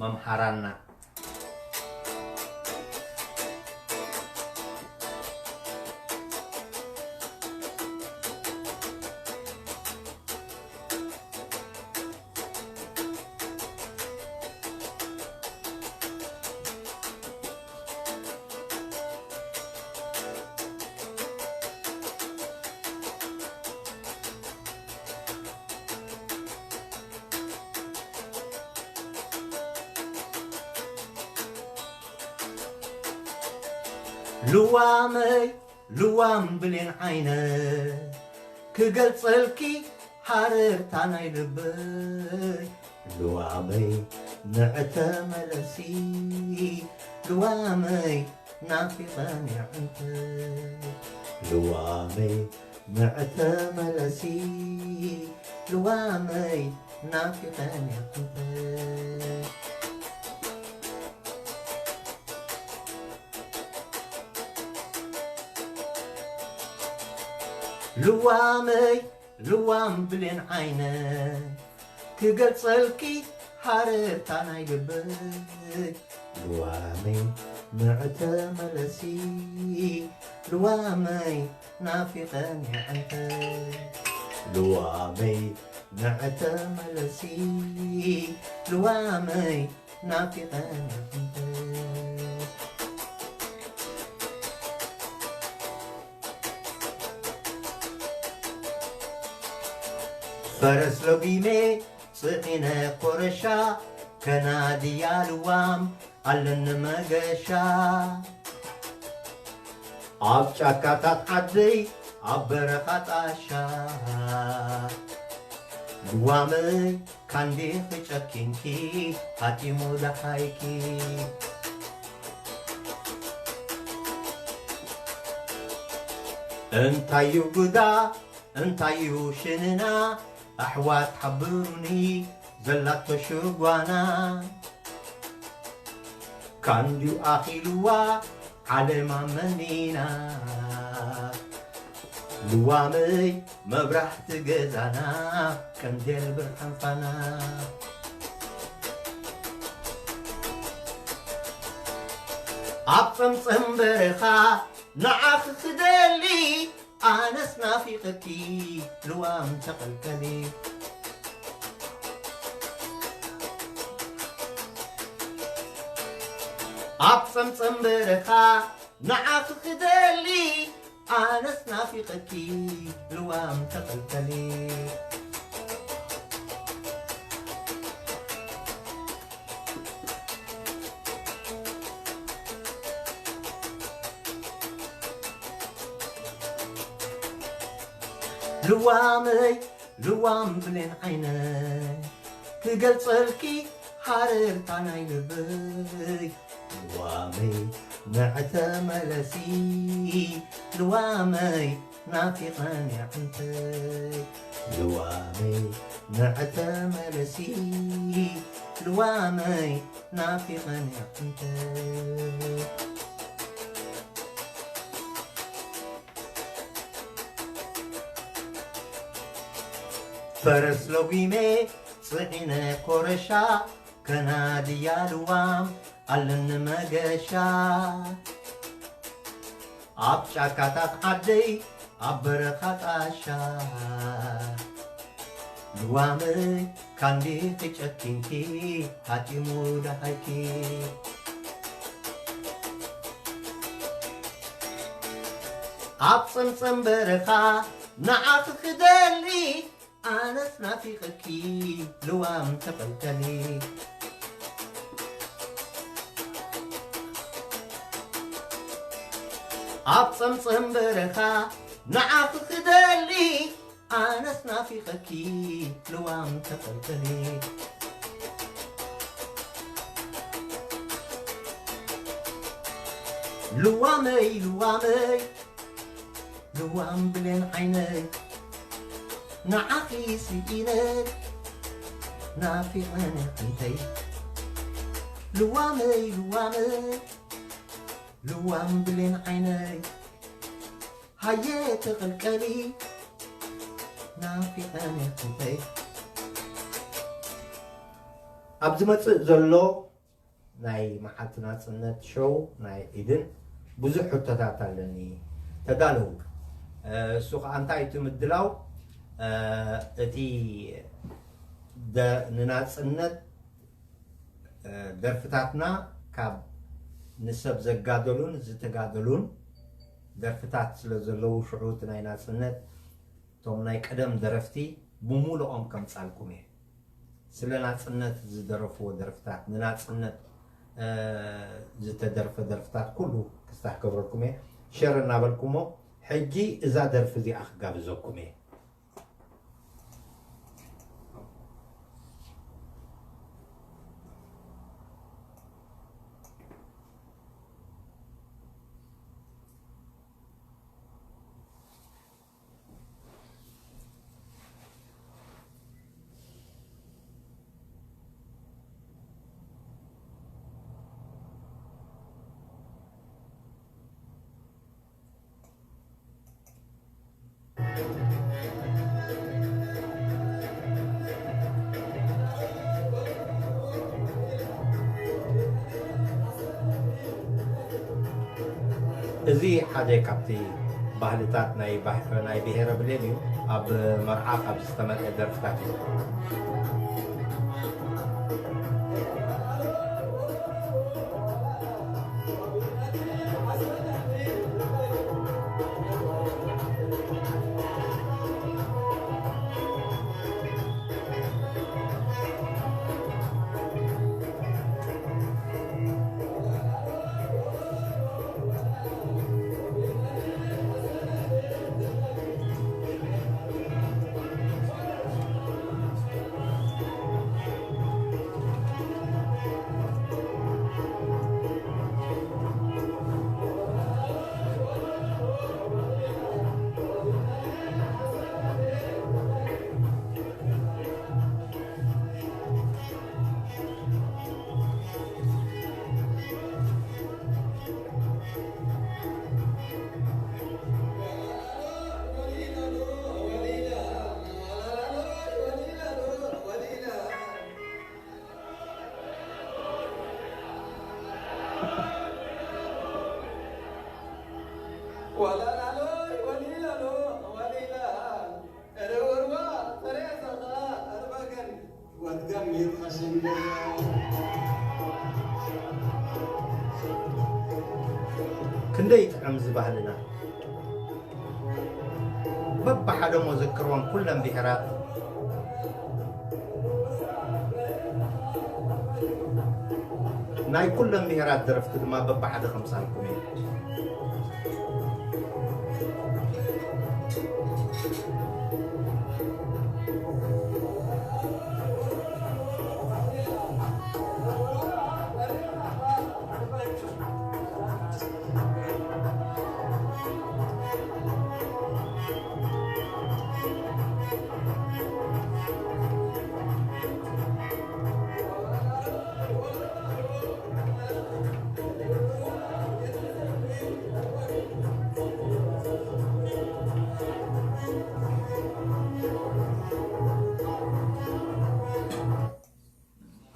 መምሃራንና። ልዋመይ ልዋም ብሌን ዓይነይ ክገልጸልኪ ሃረርታ ናይ ልበይ። ልዋመይ ንዕተመለሲ ልዋመይ ናፊቐን የዕንተይ። ልዋመይ ንዕተመለሲ ልዋመይ ናፊቐን የዕንተይ። ልዋመይ ልዋም ብሌን ዓይነይ ክገልጸልኪ ሃረርታ ናይ ልበይ። ልዋመይ ንዕተመለሲ ልዋመይ ናፊቐን የዕንተይ። ልዋመይ ንዕተመለሲ ልዋመይ ናፊቐን የዕንተይ። ፈረስ ለጒመ ጽዒነ ኮረሻ ከናድያ ልዋም ኣለኒ መገሻ። ኣብ ጫካታት ዓደይ ኣብ በረኻ ጣሻ። ልዋመይ ካንዲኺ ጨኪንኪ ሃጢሙ ደሃይኪ። እንታዩ ጉዳ እንታዩ ሽንና ኣሕዋት ሓብሩኒ ዘላቶ ሽጓና። ካንዲዩ ኣኺልዋ ዓለማ መኒና። ልዋመይ መብራህቲ ገዛና ቀንዴል ብርሃን ፋና። ኣብ ጸምጸም በረኻ ንዓኺ ክደሊ ኣነስ ናፊቐኪ ልዋም ተቐልቀሊ። ኣብ ጸምጸም በረኻ ንዓኺ ክደሊ ኣነስ ናፊቐኪ ልዋም ተቐልቀሊ። ልዋመይ ልዋም ብሌን ዓይነይ ክገልጸልኪ ሃረርታ ናይ ልበይ። ልዋመይ ንዕተመለሲ ልዋመይ ናፊቐን የዕንተይ። ልዋመይ ንዕተመለሲ ልዋመይ ናፊቐን የዕንተይ። ፈረስ ለጒመ ጽዒነ ኮረሻ ከናድያ ልዋም ኣለኒ መገሻ። ኣብ ጫካታት ዓደይ ኣብ በረኻ ጣሻ። ልዋመይ ካንዲኺ ጨኪንኪ ሃጢሙ ደሃይኪ። ኣብ ጸምጸም በረኻ ንዓኺ ክደሊ ኣነስ ናፊቐኪ ልዋም ተቐልቀሊ። ኣብ ጸምጸም በረኻ ንዓኺ ክደሊ ኣነስ ናፊቐኪ ልዋም ተቐልቀሊ። ልዋመይ ልዋመይ ልዋም ብሌን ዓይነይ ንዓኺ ስኢነ ናፊቐ ንዕንተይ ልዋመይ ልዋመ ልዋም ብሌን ዓይነይ ሃየ ተቐልቀሊ ናፊቐ ንዕንተይ ኣብ ዝመጽእ ዘሎ ናይ መዓልቲ ናጽነት ሾው ናይ ዒድን ብዙሕ ሕቶታት ኣለኒ። ተዳለዉ። እሱ ኸኣ እንታይ እቲ ምድላው እቲ ንናጽነት ደርፍታትና ካብ ንሰብ ዘጋደሉን ዝተጋደሉን ደርፍታት ስለ ዘለዉ ሽዑ እቲ ናይ ናጽነት እቶም ናይ ቀደም ደረፍቲ ብሙሉኦም ከምጻልኩም እየ። ስለ ናጽነት ዝደረፍዎ ደርፍታት፣ ንናጽነት ዝተደርፈ ደርፍታት ኩሉ ክስታክ ገብረልኩም እየ። ሸር እናበልኩሞ ሕጂ እዛ ደርፊ እዚኣ ክጋብዘኩም እየ። እዚ ሓደ ካብቲ ባህልታት ናይ ባህ- ናይ ብሄረ ብሌን እዩ። ኣብ መርዓ ካብ ዝተመልአ ደርፍታት እዩ። ክንደይ ይጥዕም እዚ ባህልና። በብሓደ ሞ ዘክርዎም ኩለን ብሄራት። ናይ ኩለን ብሄራት ደረፍቲ ድማ በብሓደ ከምሳልኩም እየ።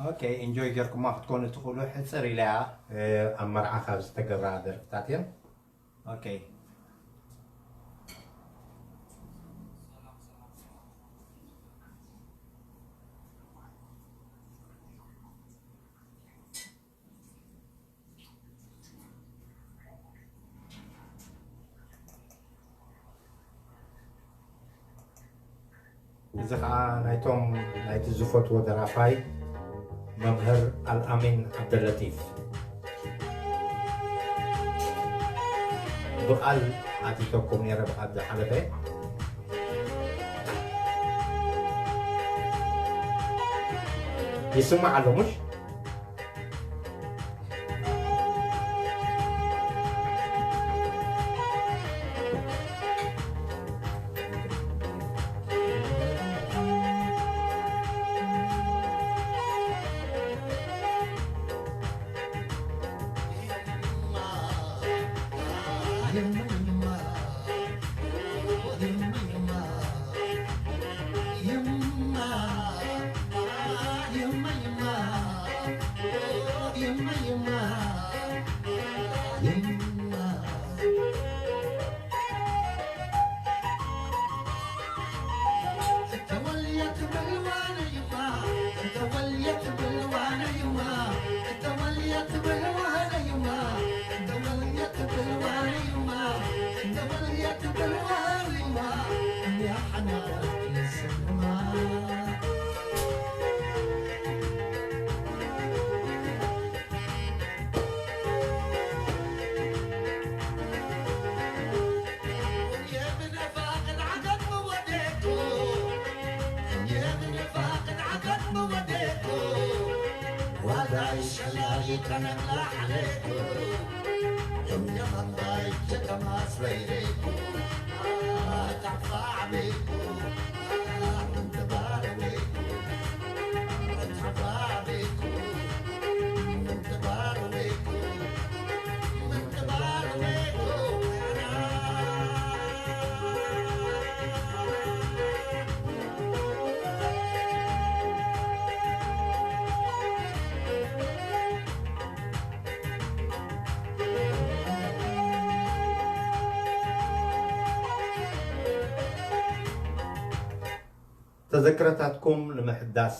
ኦኬ፣ ኢንጆይ ጌርኩማ ክትኮኑ ትኽእሉ። ሕጽር ኢለያ ኣብ መርዓ ካብ ዝተገብራ ደርፍታት እየን። ኦኬ። እዚ ኸዓ ናይቶም ናይቲ ዝፈትዎ ደራፋይ መምህር ኣልኣሚን ዓብደለጢፍ ብቓል ኣቲተኩም ነይረ ብቓል ዝሓለፈ ይስማዕ ኣሎ ሙሽ? ተዘክረታትኩም ንምሕዳስ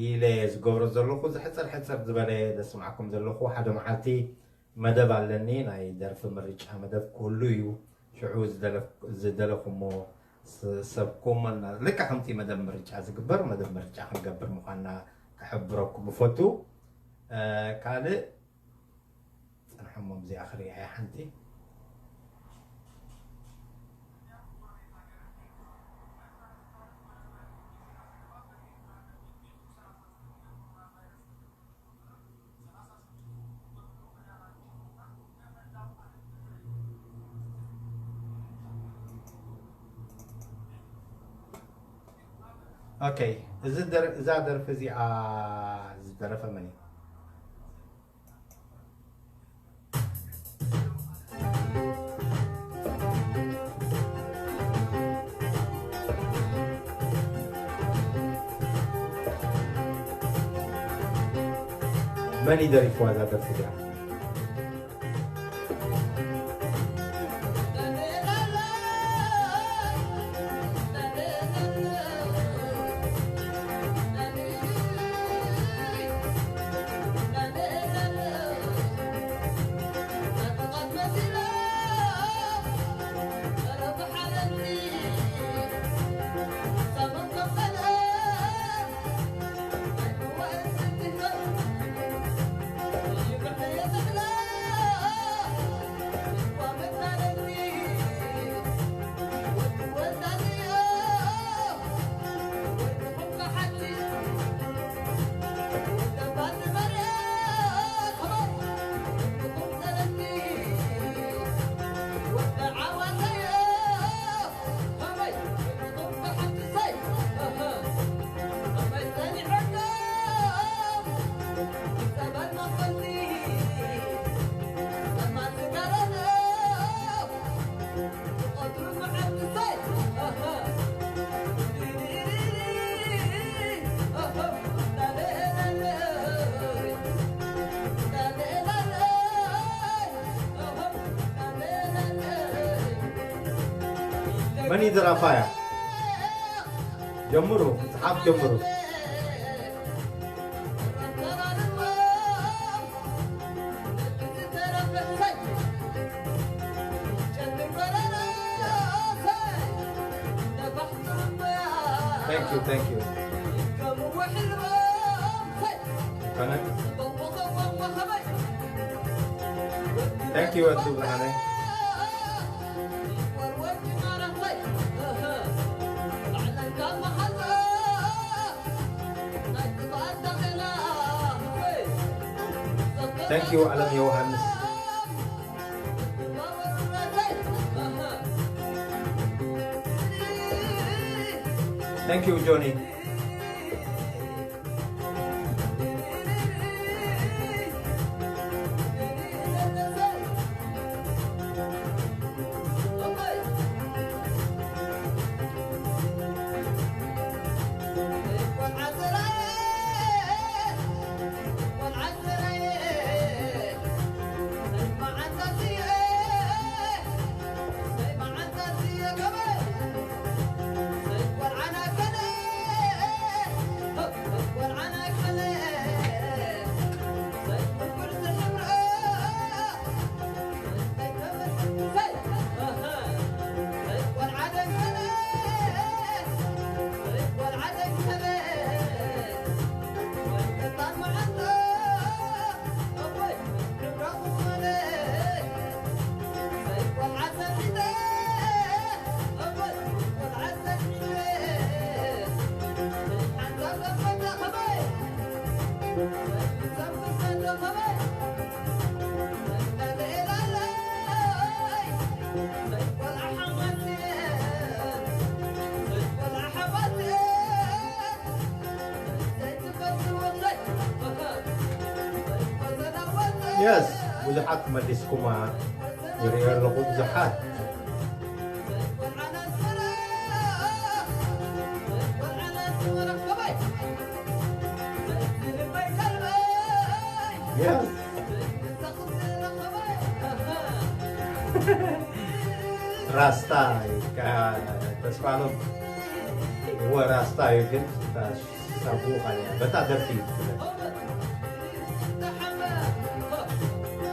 ኢለ ዝገብሮ ዘለኹ፣ ዝሕጽር ሕጽር ዝበለ ዘስምዓኩም ዘለኹ። ሓደ መዓልቲ መደብ ኣለኒ፣ ናይ ደርፊ ምርጫ መደብ ክህሉ እዩ። ሽዑ ዝደለፍ-፣ ዝደለኹሞ ስ-፣ ሰብኩም እና-፣ ልክዕ ከምቲ መደብ ምርጫ ዝግበር፣ መደብ ምርጫ ክንገብር ምዃንና ክሕብረኩም እፈቱ። እ፣ ካልእ ጽንሐሞ፣ እዚኣ ክርእያ እየ ሓንቲ። ኦኬ፣ እዚ ደር-፣ እዛ ደርፊ እዚኣ ዝደረፈ መን እዩ? መን እዩ ደሪፍዋ እዛ ደርፊ እዚኣ? መን እዩ ደራፋያ? ጀምሩ፣ ምጽሓፍ ጀምሩ። Thank you, thank you. Thank you, ወዲ ብርሃነ። Thank you, ኣለም ዮሃንስ። Thank you, Johnny. የስ፣ ብዙሓት መሊስኩማ ይሪኦ ኣለኹ። ብዙሓት የስ። ራስታ ተስፋሎም እወ ራስታ እዩ ግን ሳቡ ኻያ በታ ደርፊ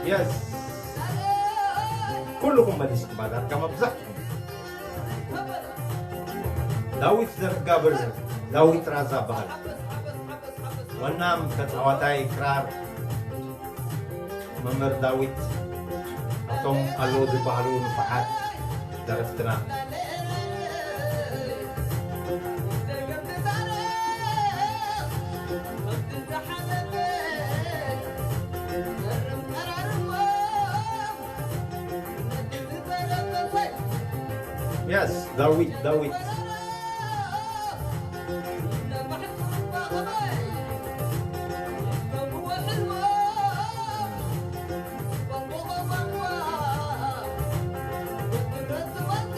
የስ። ኩልኹም መሊስኩም ባዳር ከመ ብዛሕ ዳዊት ዘርጋብር ዳዊት ራዛ በሃል። ወናም ተጻዋታይ ክራር መምህር ዳዊት ኣብቶም ኣለዉ ዝበሃሉ ንፉዓት ደረፍትና። የስ ዳዊት ዳዊት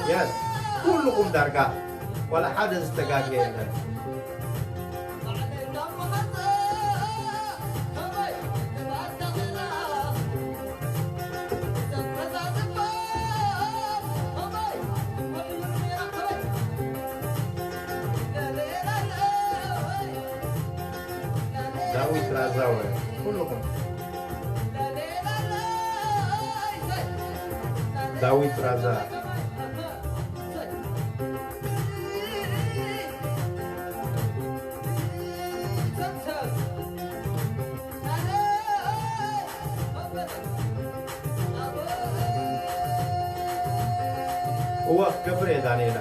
የስ ኩልኹም ዳርጋ ዋላ ሓደ ዝተጋገ የለን። ዳዊት ራዛወ ኩልኹም ዳዊት ራዛ እወ ክገብር እየ ዳንኤላ።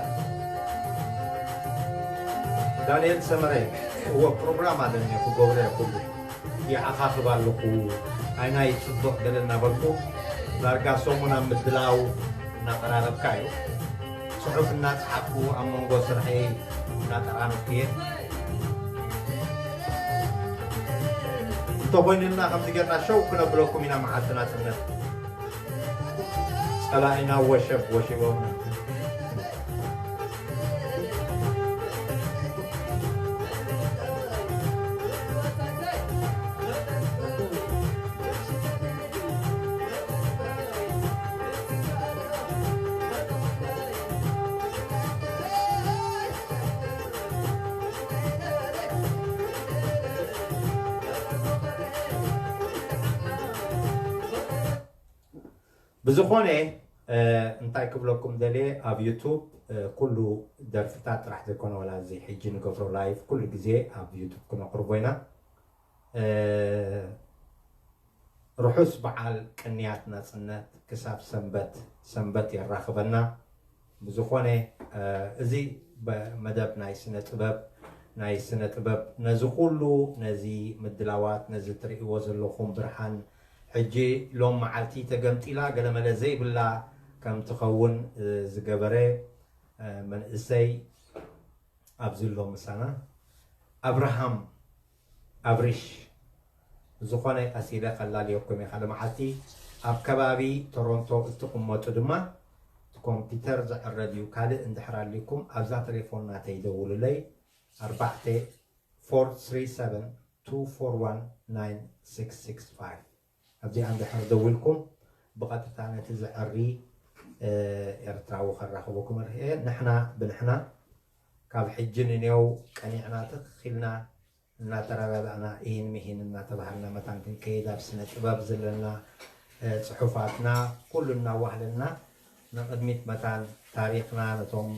ዳንኤል ሰመረ እወ ፕሮግራም ኣለኒ ክገብሮ እየ ኩሉ ይዓኻኽብ ኣለኹ። ኣይናይ ጽቡቕ ገለ እናበልኩ ዳርጋ ሰሙን ኣብ ምድላው እናቐራረብካ እዩ። ጽሑፍ እናጸሓፍኩ ኣብ መንጎ ስርሐይ እናጠራነፍኩ እየ። እንተኾይኑልና ከምዚ ጌርና ሸው ክነብለኩም ኢና መዓልቲ ናጽነት። ጸላኢና ወሸብ ወሺቦምና። ብዝኾነ እንታይ ክብለኩም ደልየ ኣብ ዩቱብ ኩሉ ደርፍታት ጥራሕ ዘይኮነ ዋላ እዚ ሕጂ ንገብሮ ላይፍ ኩሉ ግዜ ኣብ ዩቱብ ክነቕርቦ ኢና። ርሑስ በዓል ቅንያት ናጽነት ክሳብ ሰንበት ሰንበት የራኽበና። ብዝኾነ እዚ መደብ ናይ ስነ ጥበብ ናይ ስነ ጥበብ ነዚ ኩሉ ነዚ ምድላዋት ነዚ ትርእይዎ ዘለኹም ብርሃን ሕጂ ሎም መዓልቲ ተገምጢላ ገለመለ ዘይብላ ከም ትኸውን ዝገበረ መንእሰይ ኣብዚ ኣሎ ምሳና ኣብርሃም ኣብሪሽ ዝኾነ ቀሲለ ከላልየኩም እየ ሓደ መዓልቲ ኣብ ከባቢ ቶሮንቶ እትቕመጡ ድማ እቲ ኮምፒተር ዝዕረድ እዩ ካልእ እንድሕር ኣሊኩም ኣብዛ ቴሌፎን ናተይ ደውሉለይ ኣርባዕተ ፎር ትሪ ሰቨን ቱ ፎር ዋን ናይን ሲክስ ሲክስ ፋይቭ ኣብዚኣ እንድሕር ደዊልኩም ብቐጥታ ነቲ ዝዕሪ ኤርትራዊ ከራኽበኩም ርህኤ ንሕና ብንሕና ካብ ሕጂ ንኔው ቀኒዕና ትኽኺልና እናተረዳዳእና ኢሂን ምሂን እናተባሃልና መታን ክንከይድ ኣብ ስነ ጥበብ ዘለና ፅሑፋትና ኩሉ እናዋህለልና ንቕድሚት መታን ታሪኽና ነቶም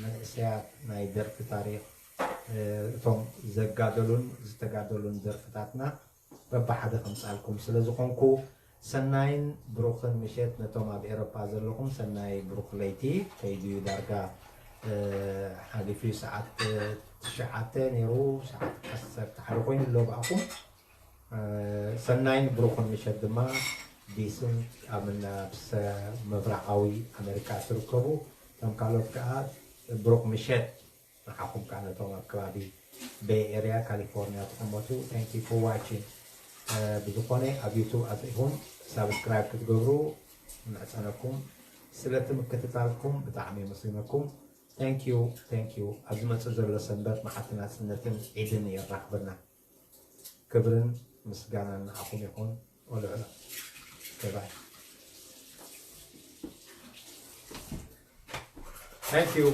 መንእሰያት ናይ ደርፊ ታሪኽ እቶም ዘጋደሉን ዝተጋደሉን ደርፍታትና በብሓደ ከምፃልኩም ስለ ዝኾንኩ ሰናይን ብሩኽን ምሸት ነቶም ኣብ ኤሮፓ ዘለኹም ሰናይ ብሩኽ ለይቲ ከይዱ እዩ ዳርጋ ሓሊፉ እዩ ሰዓት ትሽዓተ ነይሩ ሰዓት ዓሰርተ ሓደ ኮይኑ ኣሎ ብኣኹም ሰናይን ብሩኽን ምሸት ድማ ዲስን ኣብ ምብራቓዊ ኣሜሪካ ትርከቡ እቶም ካልኦት ከዓ ብሩኽ ምሸት ንዓኹም ከዓ ነቶም ኣብ ከባቢ ቤይ ኤርያ ካሊፎርኒያ ትቕመጡ thank you for watching። ብዝኾነ ኣብ ዩቱብ ኣፅኢኹም ሳብስክራይብ ክትገብሩ ንዕፀነኩም። ስለቲ ምክትታልኩም ብጣዕሚ የመስግነኩም። thank you thank you። ኣብ ዝመፅእ ዘሎ ሰንበት መዓልቲ ናፅነትን ዒድን የራኽበና። ክብርን ምስጋናን ንዓኹም ይኹን። ኦልዕሎ ባይ thank you።